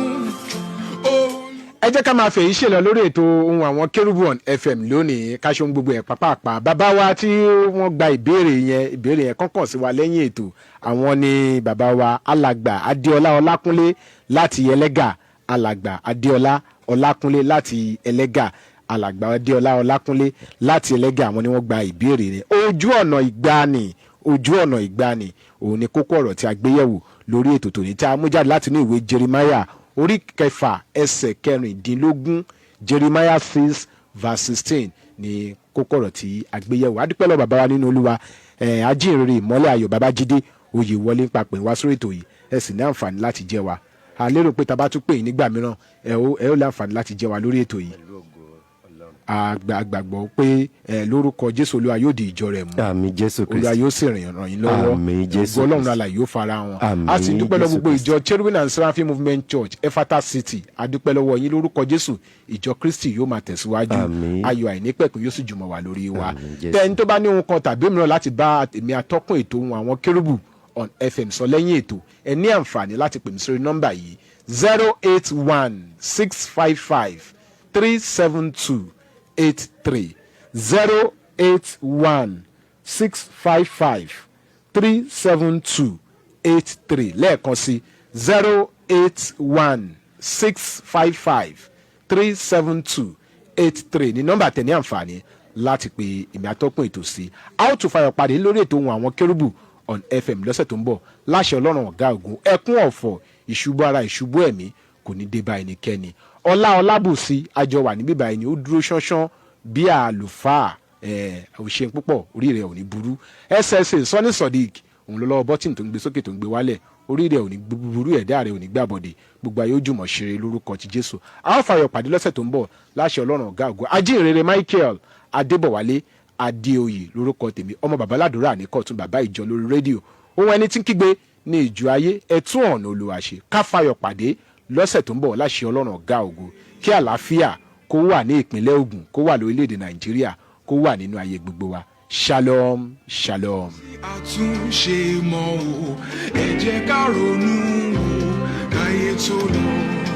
Ẹ jẹ́ ká máa fèyí ṣèlọ lórí ètò ohun àwọn Kérúbù on FM lónìí. Ká ṣe ohun gbogbo ẹ̀ pápápá. Bàbá wa tí wọ́n gba ìbéèrè yẹn, ìbéèrè yẹn kọ́kàn sí wa lẹ́yìn ètò. Àwọn ni bàbá wa, Alàgbà Adéọlá Ọlákúnlé láti Ẹlẹ́gà. Alàgbà Adéọlá Ọlákúnlé láti Ẹlẹ́gà. Alàgbà Adéọlá Ọlákúnlé láti Ẹlẹ́gà, àwọn ni wọ́n gba ìbéèrè yẹn. Ojú ọ̀nà ìgbàanì, ojú ọ̀nà ìgbàanì, òun ni kókó ọ̀rọ̀ tí a gbé yẹ̀wò lórí ètò tòní, tí a mú jáde láti inú ìwé Jeremiah orí 6 ẹsẹ̀ 16. Jeremiah 6 verse 16 ni kókó ọ̀rọ̀ tí a gbé yẹ̀wò. Adúpẹ́ lọ bàbá wa nínú Olúwa, ajínrere Ìmọ́lẹ̀ Ayọ̀ Babájídé Oyèwọlé ń papẹ̀ wá sórí ètò yìí. Ẹ sì ní àǹfààní láti jẹ́ wa. A lérò pé tá a bá tún pè yín nígbà mìíràn, ẹ ó láǹfààní láti jẹ́ wa lórí ètò yìí. Àgbàgbọ́ pé lórúkọ Jésù, Olúwa yóò di ìjọ rẹ̀ mú. Àmín, Jésù Olúwa Kristi. yóò sì ràn yín lọ́wọ́. Àmín, Jésù Ògo Ọlọ́run Kristi. alààyè yóò fara hàn. Àmín, A sì dúpẹ́ lọ Jésù gbogbo Kristi. ìjọ Cherubim and Seraphim Movement Church, Efata City. A dúpẹ́ lọ́wọ́ yín. Lórúkọ Jésù, ìjọ Kristi yóò máa tẹ̀síwájú. Àmín. Ayọ̀ àìnípẹ̀kun yóò sì jùmọ̀ wà lórí wa. Àmín, Jésù. Tẹ́ni tó bá ní ohun kan tàbí òmíràn láti bá èmi atọ́kùn ètò ohun àwọn Kérúbù on FM sọ lẹ́yìn ètò, ẹ ní àǹfààní láti pè mí sórí nọ́mbà yìí: 08165537283, 08165537283. Lẹ́ẹ̀kan sí, 08165537283 ní nọ́mbà tẹ̀ ní àǹfààní láti pe èmi atọ́kùn ètò sí. A ó tún fayọ̀ pàdé lórí ètò ohun àwọn Kérúbù on FM lọ́sẹ̀ tó ń bọ̀ láṣẹ Ọlọ́run ọ̀gá ògùn. Ẹkún ọ̀fọ̀, ìṣubú ara, ìṣubú ẹ̀mí kò ní dé bá ẹnikẹ́ni. Ọlá Ọlábùsí àjọ wà níbí báyìí ni ó dúró ṣánṣán bí àlùfáà ẹ̀ òṣèǹ púpọ̀. Orí rẹ̀ ò ní burú. Ssa Sọ́ní Sodiq, òun ló lọ́wọ́ bọ́tìn tó ń gbé sókè, tó ń gbé wálẹ̀. Orí rẹ̀ ò ní burú, ẹ̀dá rẹ̀ ò ní gbàbọ̀dé. Gbogbo ayé ó jùmọ̀ ṣeré lórúkọ ti Jésù. A ó fàyọ̀ pàdé lọ́sẹ̀ tó ń bọ̀ láṣẹ Ọlọ́run ọ̀gá ògo. Ajínrere Michael Adébọ̀wálé Adéoyè lórúkọ tèmi, ọmọ bàbá ládùúrà ní kọ̀tún, bàbá ìjọ lórí rédíò, ohun ẹni tí ń kígbe ní ìjọ ayé, ẹtún ọ̀nà Olúwa ṣe. Ká fàyọ̀ pàdé lọ́sẹ̀ tó ń bọ̀ láṣẹ Ọlọ́run ọ̀gá ògo. Kí àlàáfíà kó wà ní ìpínlẹ̀ Ògùn, kó wà lórílẹ̀‐èdè Nàìjíríà, kó wà nínú ayé gbogbo wa. Shalom, shalom. Àtúnṣe mọ́ o, ẹ jẹ́ ká ronú o káyé tó lọ.